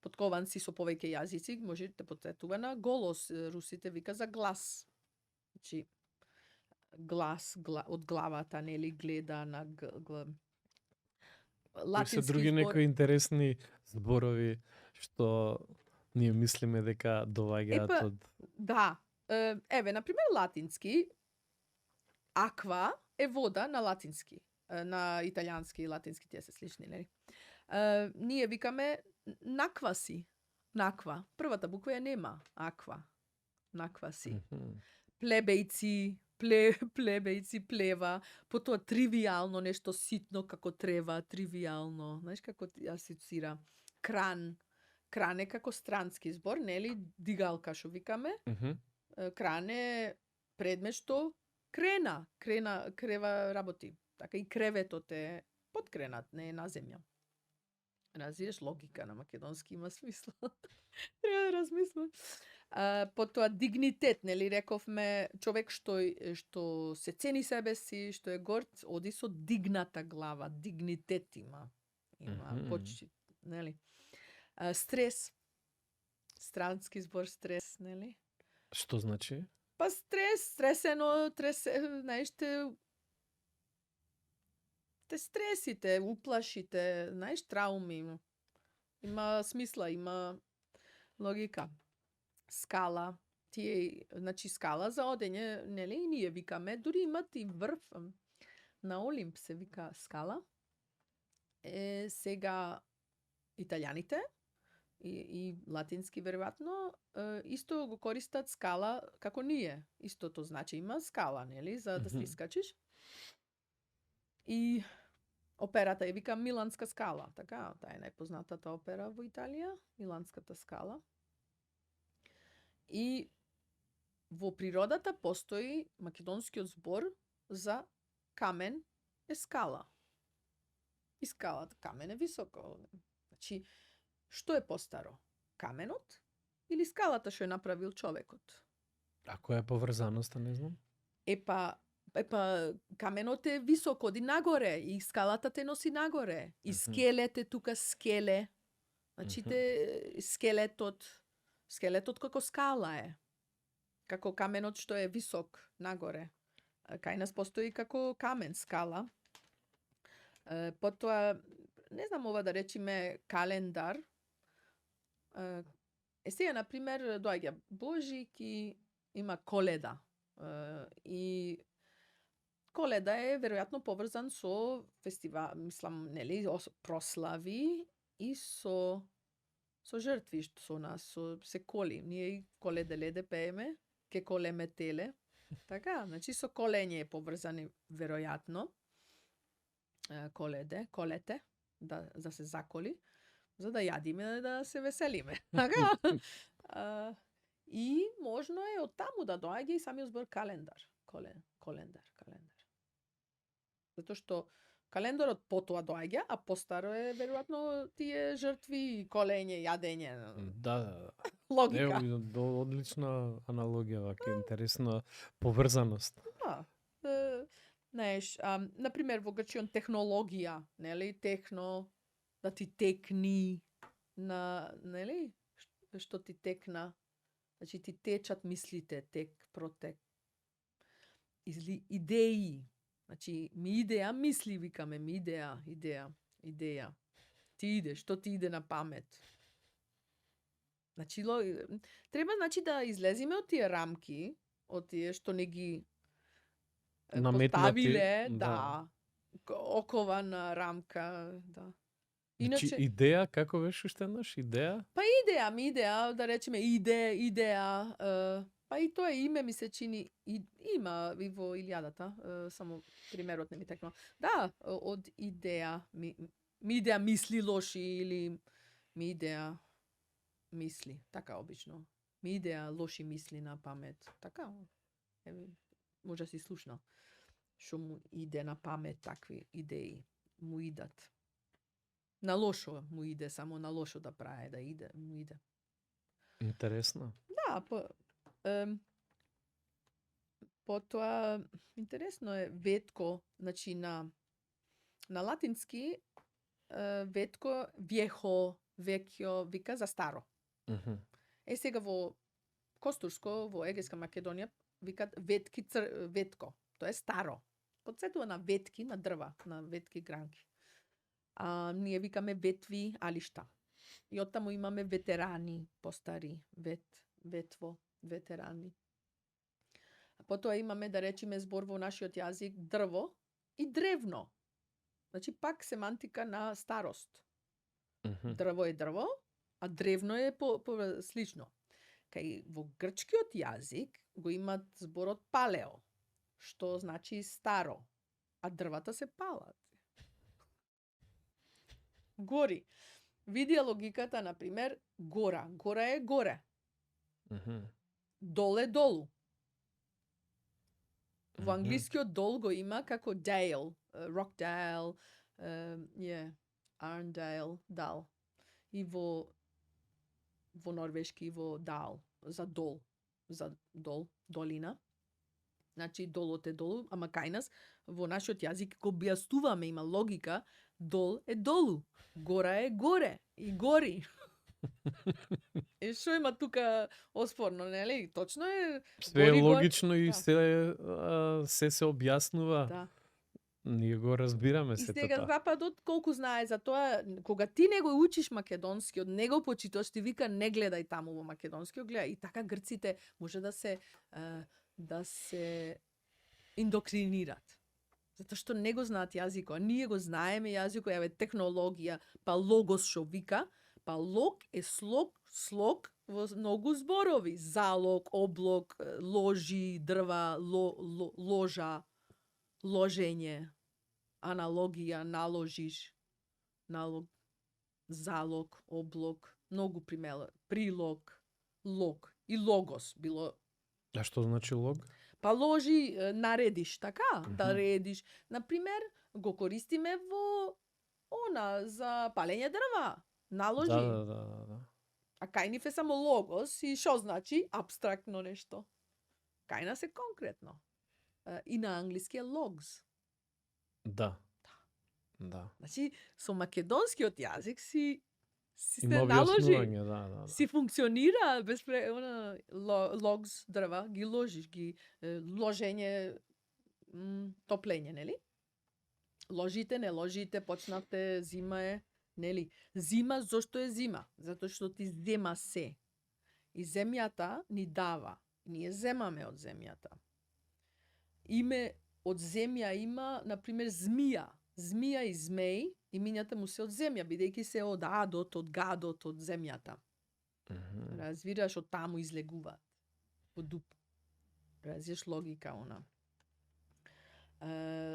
подкован си со повеќе јазици, може да потретува на голос. Русите вика за глас. Значи, глас од главата, гледа на латински се други некои интересни зборови што ние мислиме дека доаѓаат од... Да. Еве, например, латински, аква е вода на латински. На италијански и латински тие се слични, нели? Ние викаме накваси. Наква. Првата буква ја нема. Аква. Накваси. Плебејци, плебејци, плева. Потоа тривијално, нешто ситно како трева, тривијално. Знаеш како ти асоцира? Кран. Кран е како странски збор, нели? Дигалка што викаме. Кран е предмет што крева работи. Така и креветот е подкренат, не е на земја. Разбираш, логика на македонски има смисла. Треба да размислам. Потоа дигнитет, нели рековме, човек што се цени себе си, што е горд, оди со дигната глава, дигнитет има почит, нели? Стрес. Странски збор стрес, нели? Што значи? Па стресено, знаеш, те стресите, уплашите, знаеш, трауми. Има смисла, има логика. Скала, значи скала за одење, нели, и ние викаме, дури имат и врв на Олимп се вика скала. Сега италијаните и латински веројатно исто го користат скала како ние. Истото значи има скала, нели, за да се искачиш. И операта е вика Миланска скала, така, таа е најпознатата опера во Италија, Миланската скала. И во природата постои македонскиот збор за камен е скала. И скалата, камен е високо. Значи, што е постаро? Каменот или скалата што е направил човекот? А која е поврзаноста, не знам? Епа, каменот е високо, оди нагоре, и скалата те носи нагоре. И скелет е тука скеле. Значи, скелетот како скала е. Како каменот што е висок нагоре. Кај нас постои како камен, скала. Потоа, не знам ова да речиме календар. Сега, например, доаѓа Божик и има Коледа. И Коледа е веројатно поврзан со фестивал, мислам, нели, прослави и со жртви што со нас, се коли. Ние и коледе-леде пееме, ке колеме теле. Така, значи со колење е поврзани веројатно. Колете, да се заколи, за да јадиме, да се веселиме. Така? И можно е од таму да доаѓа и самиот збор календар. Календар. Затоа што календарот потоа доаѓа, а постаро е веројатно тие жртви, колење, јадење. Да. Логика. Одлична аналогија, вака интересна поврзаност. Да. Знаеш, на пример во грчиот технологија, нели? Техно, да ти текни, нели? Што ти текна. Значи ти течат мислите, тек, протек. Идеи. Значи ми идеја мисли, викаме, ми идеја. Ти иде, што ти иде на памет. Значи, треба да излезиме од тие рамки, од тие што не ги поставиле, да, окована рамка, да. Иначе идеја, како беше уште еднаш? Идеја? Па идеја, да речеме идеја, па и тоа име ми се чини, има и во Илијадата, само примерот не ми текнува. Да, од идеја, ми идеја мисли лоши или ми идеја мисли, така обично. Ми идеја лоши мисли на памет, така. Може да си слушнал. Што му иде на памет такви идеи, му идат. На лошо му иде, само на лошо да прави, да иде, му иде. Интересно. Да, потоа интересно е ветко, значи на латински ветко вјехо, веќе вика за старо. Сега во Костурско, во Егејска Македонија викат ветки ветко, тоа е старо. Потсетува на ветки, на дрва, на ветки гранки. Ние викаме ветви алишта. И оттаму имаме ветерани, постари, ветво, ветерани. Потоа имаме, да речеме, збор во нашиот јазик дрво и древно. Значи пак семантика на старост. Дрво е дрво, а древно е слично. Кај во грчкиот јазик го имат зборот палео, што значи старо, а дрвата се палат. Гори. Види логиката, на пример, гора. Гора е горе. Дол е долу. Во англискиот дол го има како Dale, Rockdale, Arndale, дал. И во норвешки во дал, за дол, долина. Значи долот е долу, ама кај нас во нашиот јазик го објаснуваме, има логика, дол е долу, гора е горе и гори. И што има тука оспорно, нели? Точно е. Све е логично и се објаснува. Да. Ние го разбираме сето тоа. И сега Западот колку знае за тоа, кога ти не го учиш македонскиот, не го почиташ, ти вика не гледај таму во македонскиот, гледај. И така грците може да се индоктринират. Затоа што не го знаат јазикот, а ние го знаеме јазикот, еве технологија, па логос што вика, па лог е слог во многу зборови, залог, облог, ложи, дрва, ложа, ложење, аналогија, наложиш, залог, облог, многу прилог, лог и логос било. А што значи лог? Па ложи, наредиш, така, да редиш. Например, го користиме во за палење дрва. Наложи. Да. А кај нив е само логос и што значи? Абстрактно нешто. Кај нас е конкретно. И на англиски е logs. Да. Значи, со македонскиот јазик си се Има наложи. Да. Си функционира без logs дрва, ги ложиш, ги ложење, топлење, нели? Ложите, не ложите, почнавте, зима е, нели? Зима, зошто е зима? Затоа што ти зема се. И земјата ни дава. Ние земаме од земјата. Име од земја има, например, змија. Змија и змеј, имињата му се од земја, бидејќи се од адот, од гадот, од земјата. Разбираш, од таму излегуваат. Од дуп. Разбираш логика, она.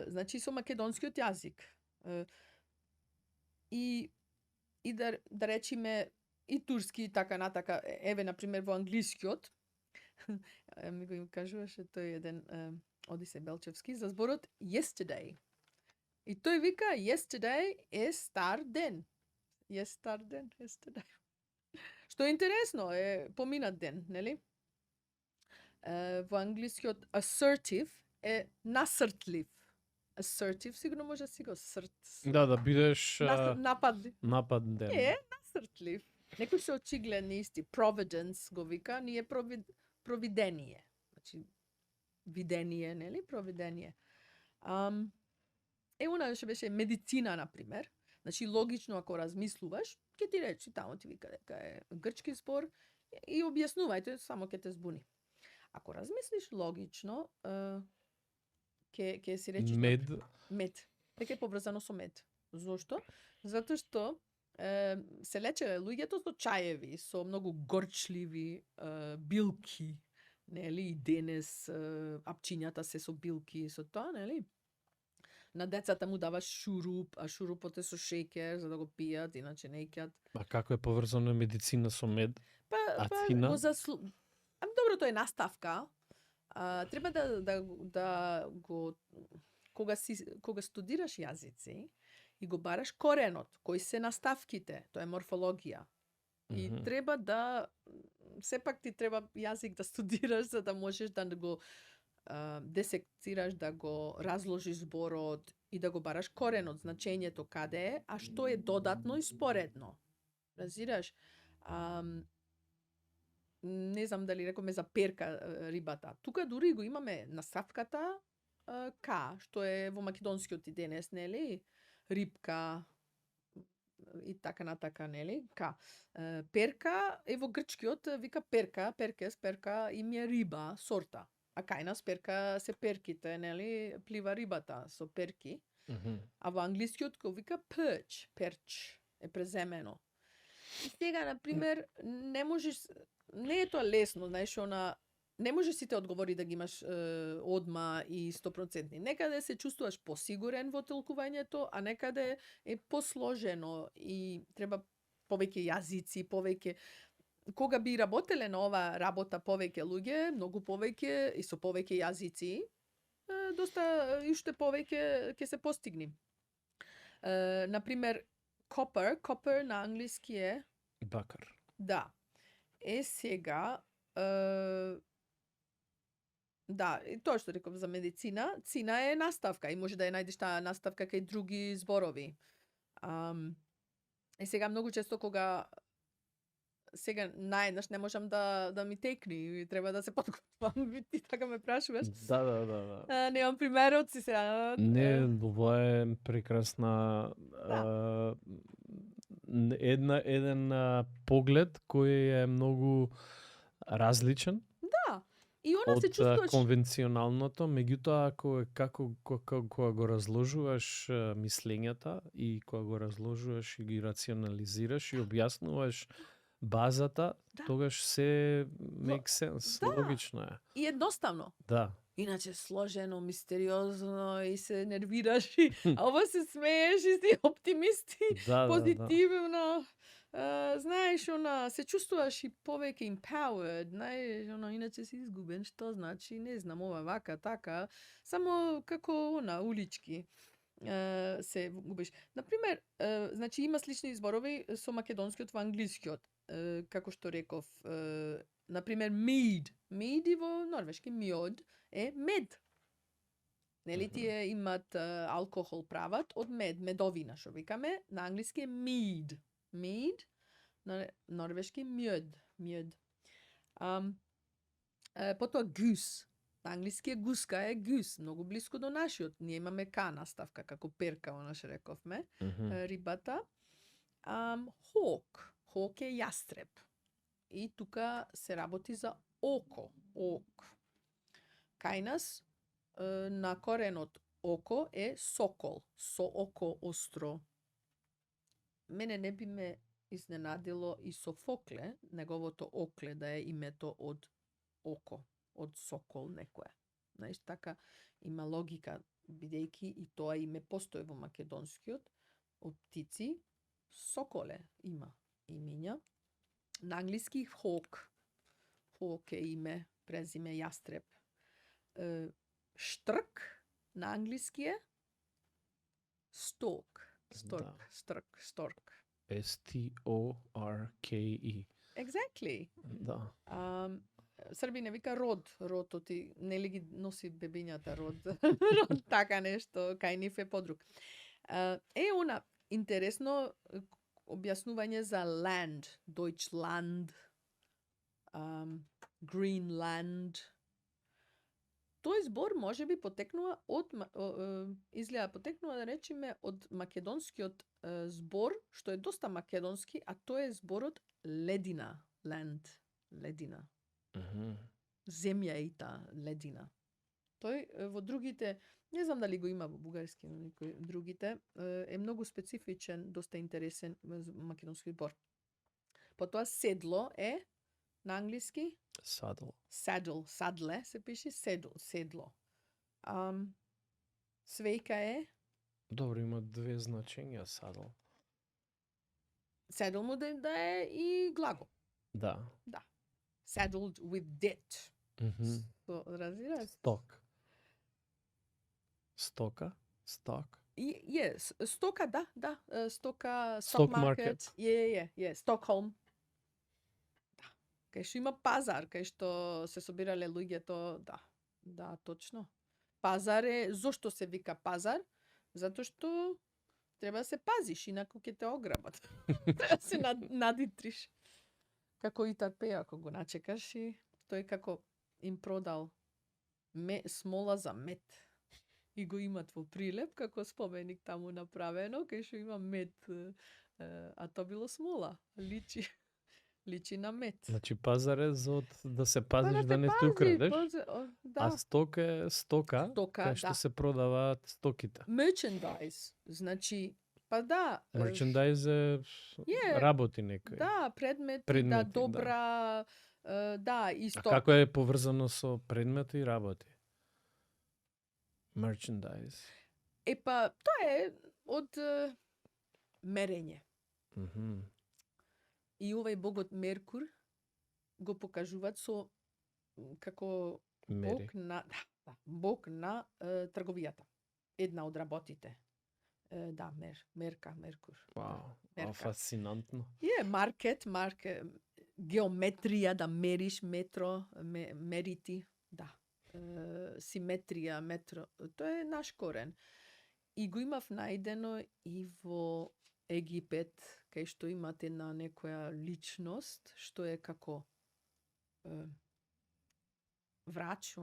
Значи, со македонскиот јазик. И да речиме, и турски, и така натака. Еве, например, во англискиот, ми го им кажуваше тој еден Одисе Белчевски, за зборот yesterday. И тој вика, yesterday е стар ден. Yesterday. Што е интересно, е поминат ден, нели? Во англискиот assertive е насртлив. Assertive, сигурно може да си го Да бидеш нападен. Е, насртлив. Некои се очигледни исти. Providence го вика, ние провидение. Значи, видение, нели? Провидение. Она што беше медицина, например. Значи, логично, ако размислуваш, ќе ти речи, тамо ти вика дека е грчки збор и објаснувајте, само ќе те збуни. Ако размислиш логично, ќе си речи... Мед. Дека е поврзано со мед. Зошто? Затоа што се лечеле луѓето со чаеви, со многу горчливи билки, нели, и денес апчињата се со билки, со тоа, нели? На децата му даваш шуруп, а шурупот е со шеќер за да го пијат, иначе не икјат. А како е поврзана медицина со мед? Го добро, тоа е наставка. Треба да го кога студираш јазици и го бараш коренот, кои се наставките, тоа е морфологија. И треба да сепак ти треба јазик да студираш за да можеш да го десектираш, да го разложиш зборот и да го бараш коренот, значењето каде е, а што е додатно и споредно. Разбираш? Не знам дали рекоме за перка рибата. Тука дури го имаме наставката ка, што е во македонскиот и денес, нели? Рибка и така натака, нели? Ка. Перка е во грчкиот вика перка, перкес, перка им е риба, сорта. А кај нас перка се перките, нели? Плива рибата со перки. А во англискиот го вика perch, перч, е преземено. И сега, например, не е тоа лесно, знаеш, не можеш сите одговори да ги имаш одма и 100%. Некаде се чувствуваш посигурен во толкувањето, а некаде е посложено и треба повеќе јазици, повеќе... Кога би работеле на ова работа повеќе луѓе, многу повеќе и со повеќе јазици, доста и уште повеќе ќе се постигни. Например, copper на англиски е... Бакар. Да. Сега... Да, и тоа што реков за медицина, цина е наставка и може да ја најдеш таа наставка кај други зборови. Сега многу често кога сега наеднаш не можам да ми текни, треба да се подготвам, ти така ме прашуваш. Да. Немам примерот си сега. Не, ова е прекрасна еден поглед кој е многу различен. Да. И она се чувствуваш... Од конвенционалното, меѓутоа кога го разложуваш мислењата и кога го разложуваш и ги рационализираш и објаснуваш базата, тогаш се make sense, логично е. И едноставно. Да. Иначе сложено, мистериозно и се нервираш а ова се смееш и си оптимист и позитивно. Знаеш, се чувствуваш и повеќе empowered, знаеш, иначе си изгубен, што значи, не знам, ова вака, така, само како улички се губиш. Например, значи има слични зборови со македонскиот во англискиот, како што реков, например, mead и во норвешки мјод е мед. Нели тие имат алкохол прават од медовина, што викаме, на англиски е mead, на норвешки мјод. Потоа goose, на англиски е гуска, е goose, многу блиско до нашиот. Ние имаме ка наставка, како перка, што рековме, рибата. Hawk е јастреб. И тука се работи за око, Кај нас, на коренот око е сокол, со око остро. Мене не би ме изненадило и Софокле, неговото окле да е името од око, од сокол некое. Знаеш, така има логика, бидејќи и тоа име постои во македонскиот, од птици, соколе има имиња. На англиски hawk е име, презиме јастреб. Штрк на англиски е stork. STORKE. Exactly. Да. Срби не вика род, ти нели ги носи бебињата род, род така нешто, кај нив е подруг. Она интересно објаснување за land, Deutschland, Greenland. Тој збор може би потекнува изгледа потекнува да речеме од македонскиот збор, што е доста македонски, а тоа е зборот ледина, land, ледина. Земја и ледина. Тој во другите, не знам дали го има во бугарски, но некои другите, е многу специфичен, доста интересен македонски збор. Потоа седло е на англиски saddle се пише седло. Свејка е Добро, има две значења saddle му да е и глагол. Да. Saddled with debt. Разбираш? Стока. Стока, да. Стока, Stock stock market. Стокхолм. Кај што има пазар, кај што се собирале луѓето, да, точно. Пазар е, зошто се вика пазар? Затоа што треба да се пазиш, инаку ќе те ограбат. Треба да се надитриш. Како и пеја, ако го начекаш и тој како им продал смола за мед. И го имат во прилеп, како споменик таму направено, кај што има мед, а то било смола, личи на мед. Значи пазар е за да се пазиш да не те украдеш, а стока е стока кај што се продаваат стоките. Merchandise, значи, Merchandise е работи некој. Да, предмети, добра, и стока. А како е поврзано со предмети и работи? Merchandise. Тоа е од мерење. И овај богот Меркур го покажуваат со како бог на трговијата. Една од работите. Меркур. Вау, фасцинантно. Маркет, геометрија, да мериш, мерити, симетрија, метро. Тоа е наш корен. И го имав најдено и во Египет, кај што имате една некоја личност, што е како врач,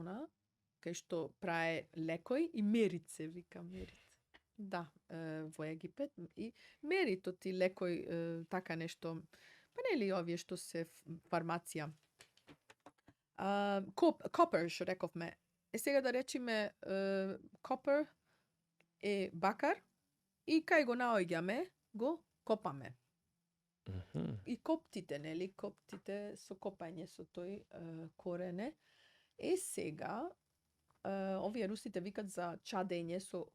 кај што праe лекој и мерит се вика мерит. Во Египет и мерито ти лекој така нешто, па нели овие што се фармација. Copper, што рековме. Сега да речеме copper е бакар и кај го наоѓаме, го копаме. И коптите, нели? Коптите со копање со тој корене. Сега, овие русите викат за чадење со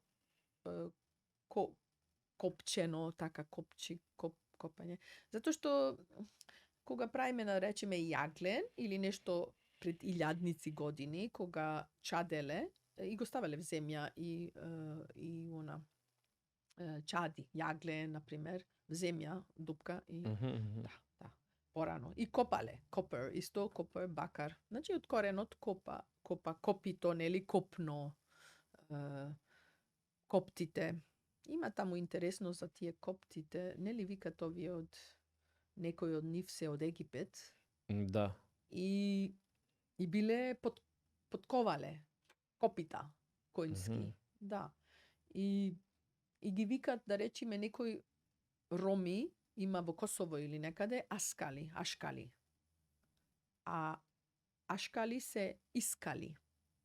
копчено, така копање. Затоа што кога правиме, да речеме, јаглен или нешто пред илјадници години, кога чаделе и го ставале в земја и чади, јагле, например, в земја, дупка и порано. И копале, копер, исто копер, бакар. Значи од коренот копито, нели, копно, коптите. Има таму интересно за тие коптите, нели викат овие од некој од нив се од Египет. Да. И биле подковале копита коњски. И ги викат, да речиме, некој роми има во Косово или некаде ашкали. А ашкали се искали.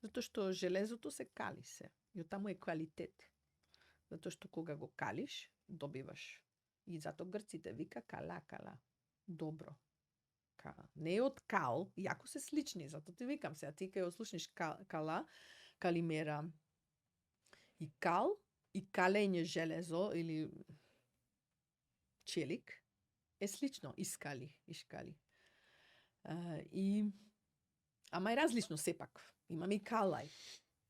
Затоа што железото се кали се. И таму е квалитет. Затоа што кога го калиш, добиваш. И затоа грците вика кала. Добро. Не е од кал, јако се слични, затоа ти викам се, а ти кај ослушниш кала, калимера и кал, и калење железо или челик е слично, искали. Ама е различно сепак. Имаме и калај.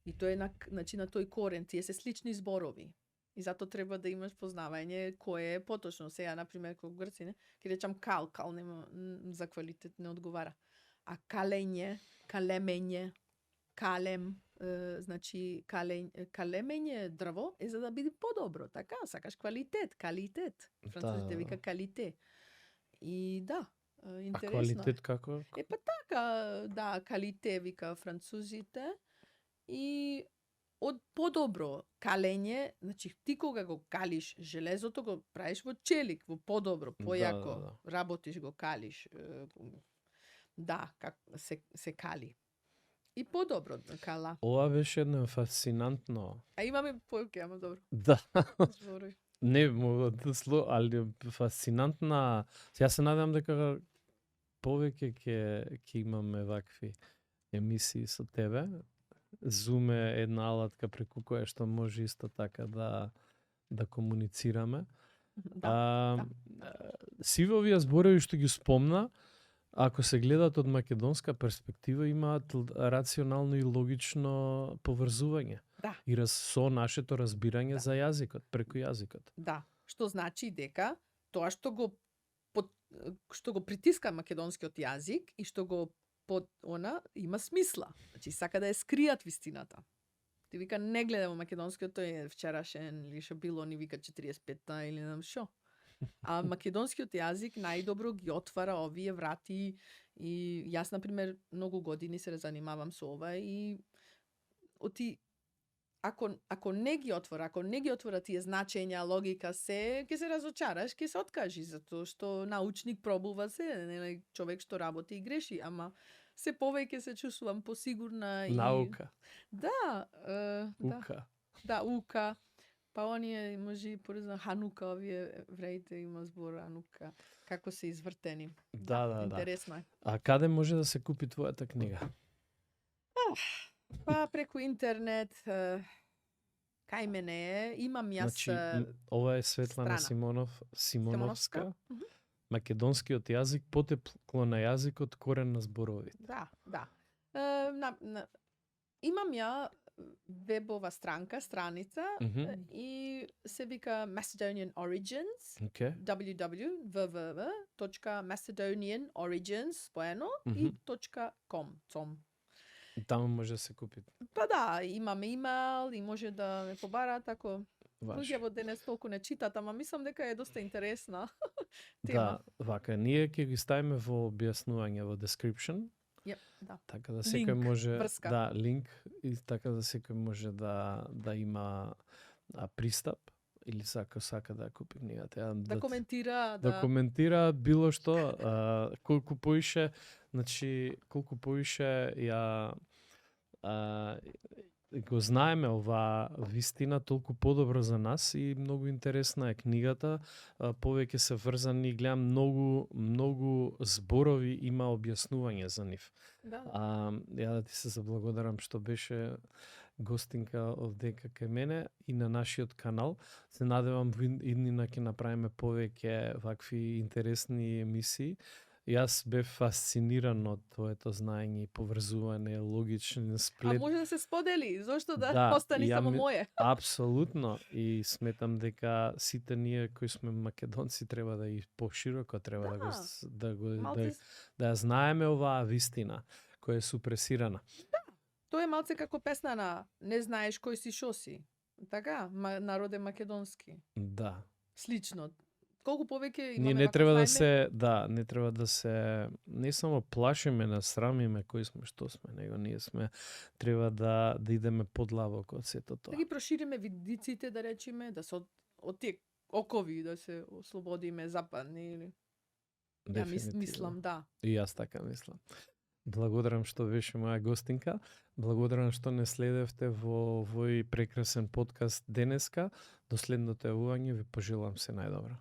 И тоа е на тој корен, тие се слични зборови. И затоа треба да имаш познавање кој е поточно. Сега, например, кога грци, ќе речам кал нема за квалитет не одговара. А калемење, калем, значи калемење дрво е за да биде подобро, така, сакаш калитет. Французите вика калите. И да, интересно. А квалитет како? Па така, да, калите вика французите. И од подобро калење, значи ти кога го калиш железото, го правиш во челик, во подобро, појако, работиш го калиш. Да, как се кали. И подобро кала. Ова беше едно фасцинантно. А имаме појуки, ама добро. Да. Зборуј. Не, али фасцинантна. Ја се надевам дека повеќе ќе имаме вакви емисии со тебе. Zoom е една алатка преку која што може исто така да комуницираме. Да. Сиве овие зборови што ги спомна, ако се гледат од македонска перспектива, имаат рационално и логично поврзување. Да. И со нашето разбирање за јазикот, преку јазикот. Да, што значи дека тоа што го притиска македонскиот јазик и што го има смисла. Значи сака да ја скријат вистината. Ти вика не гледа во македонскиот, тој е вчерашен или што било, ни вика 45-та или не знам што. А македонскиот јазик најдобро ги отвара овие врати и јас, например, многу години се занимавам со ова и ако не ги отвора тие значења, логика, ќе се разочараш, ќе се откажи, затоа што научник пробува се, човек што работи и греши, ама се повеќе се чувствувам посигурна и Наука. Да, Ука. Да, ука. Па оние може порезна Ханука, овие евреите има збор Ханука, како се извртени. Да. Интересно е. А каде може да се купи твојата книга? Па преку интернет, кај мене е, имам јас Значи, ова е Светлана Симоновска. Македонскиот јазик, потекло на јазикот, корен на зборовите. Да. Имам ја вебова страница и се вика Macedonian Origins, www.macedonianorigins и .com. Таму може да се купи. Па да, имаме имейл и може да ме побараат ако луѓето денес толку не читат, ама мислам дека е доста интересна тема. Да, вака, ние ќе ги ставиме во објаснување во description. Да. Така да секој може врска. Да, линк и така да секој може да има пристап или сака да купи книгата. Да коментира, да коментира било што, колку поише ја го знаеме ова вистина, толку подобро за нас и многу интересна е книгата. Повеќе се врзани, гледам многу зборови, има објаснување за нив. Да. Ја да ти се заблагодарам што беше гостинка овдека кај мене и на нашиот канал. Се надевам иднина ќе направиме повеќе вакви интересни емисии. Јас бев фасциниран од твоето знаење и поврзување, логичен сплет. А може да се сподели, зошто да остане само моје? Апсолутно, и сметам дека сите ние кои сме македонци треба да и пошироко треба да ја знаеме оваа вистина која е супресирана. Да. Тоа е малце како песна на Не знаеш кој си шо си. Така, народе македонски. Да. Слично. Колку повеќе имаме ние не треба да се не само плашиме, насрамиме кои сме, што сме, него ние треба да идеме подлабоко од сето тоа. Да ги прошириме видиците, да речеме, да се од тие окови да се ослободиме западни или. Ја мислам, да. И јас така мислам. Благодарам што беше моја гостинка. Благодарам што не следевте во овој прекрасен подкаст денеска. До следното јавување ви пожелам се најдобро.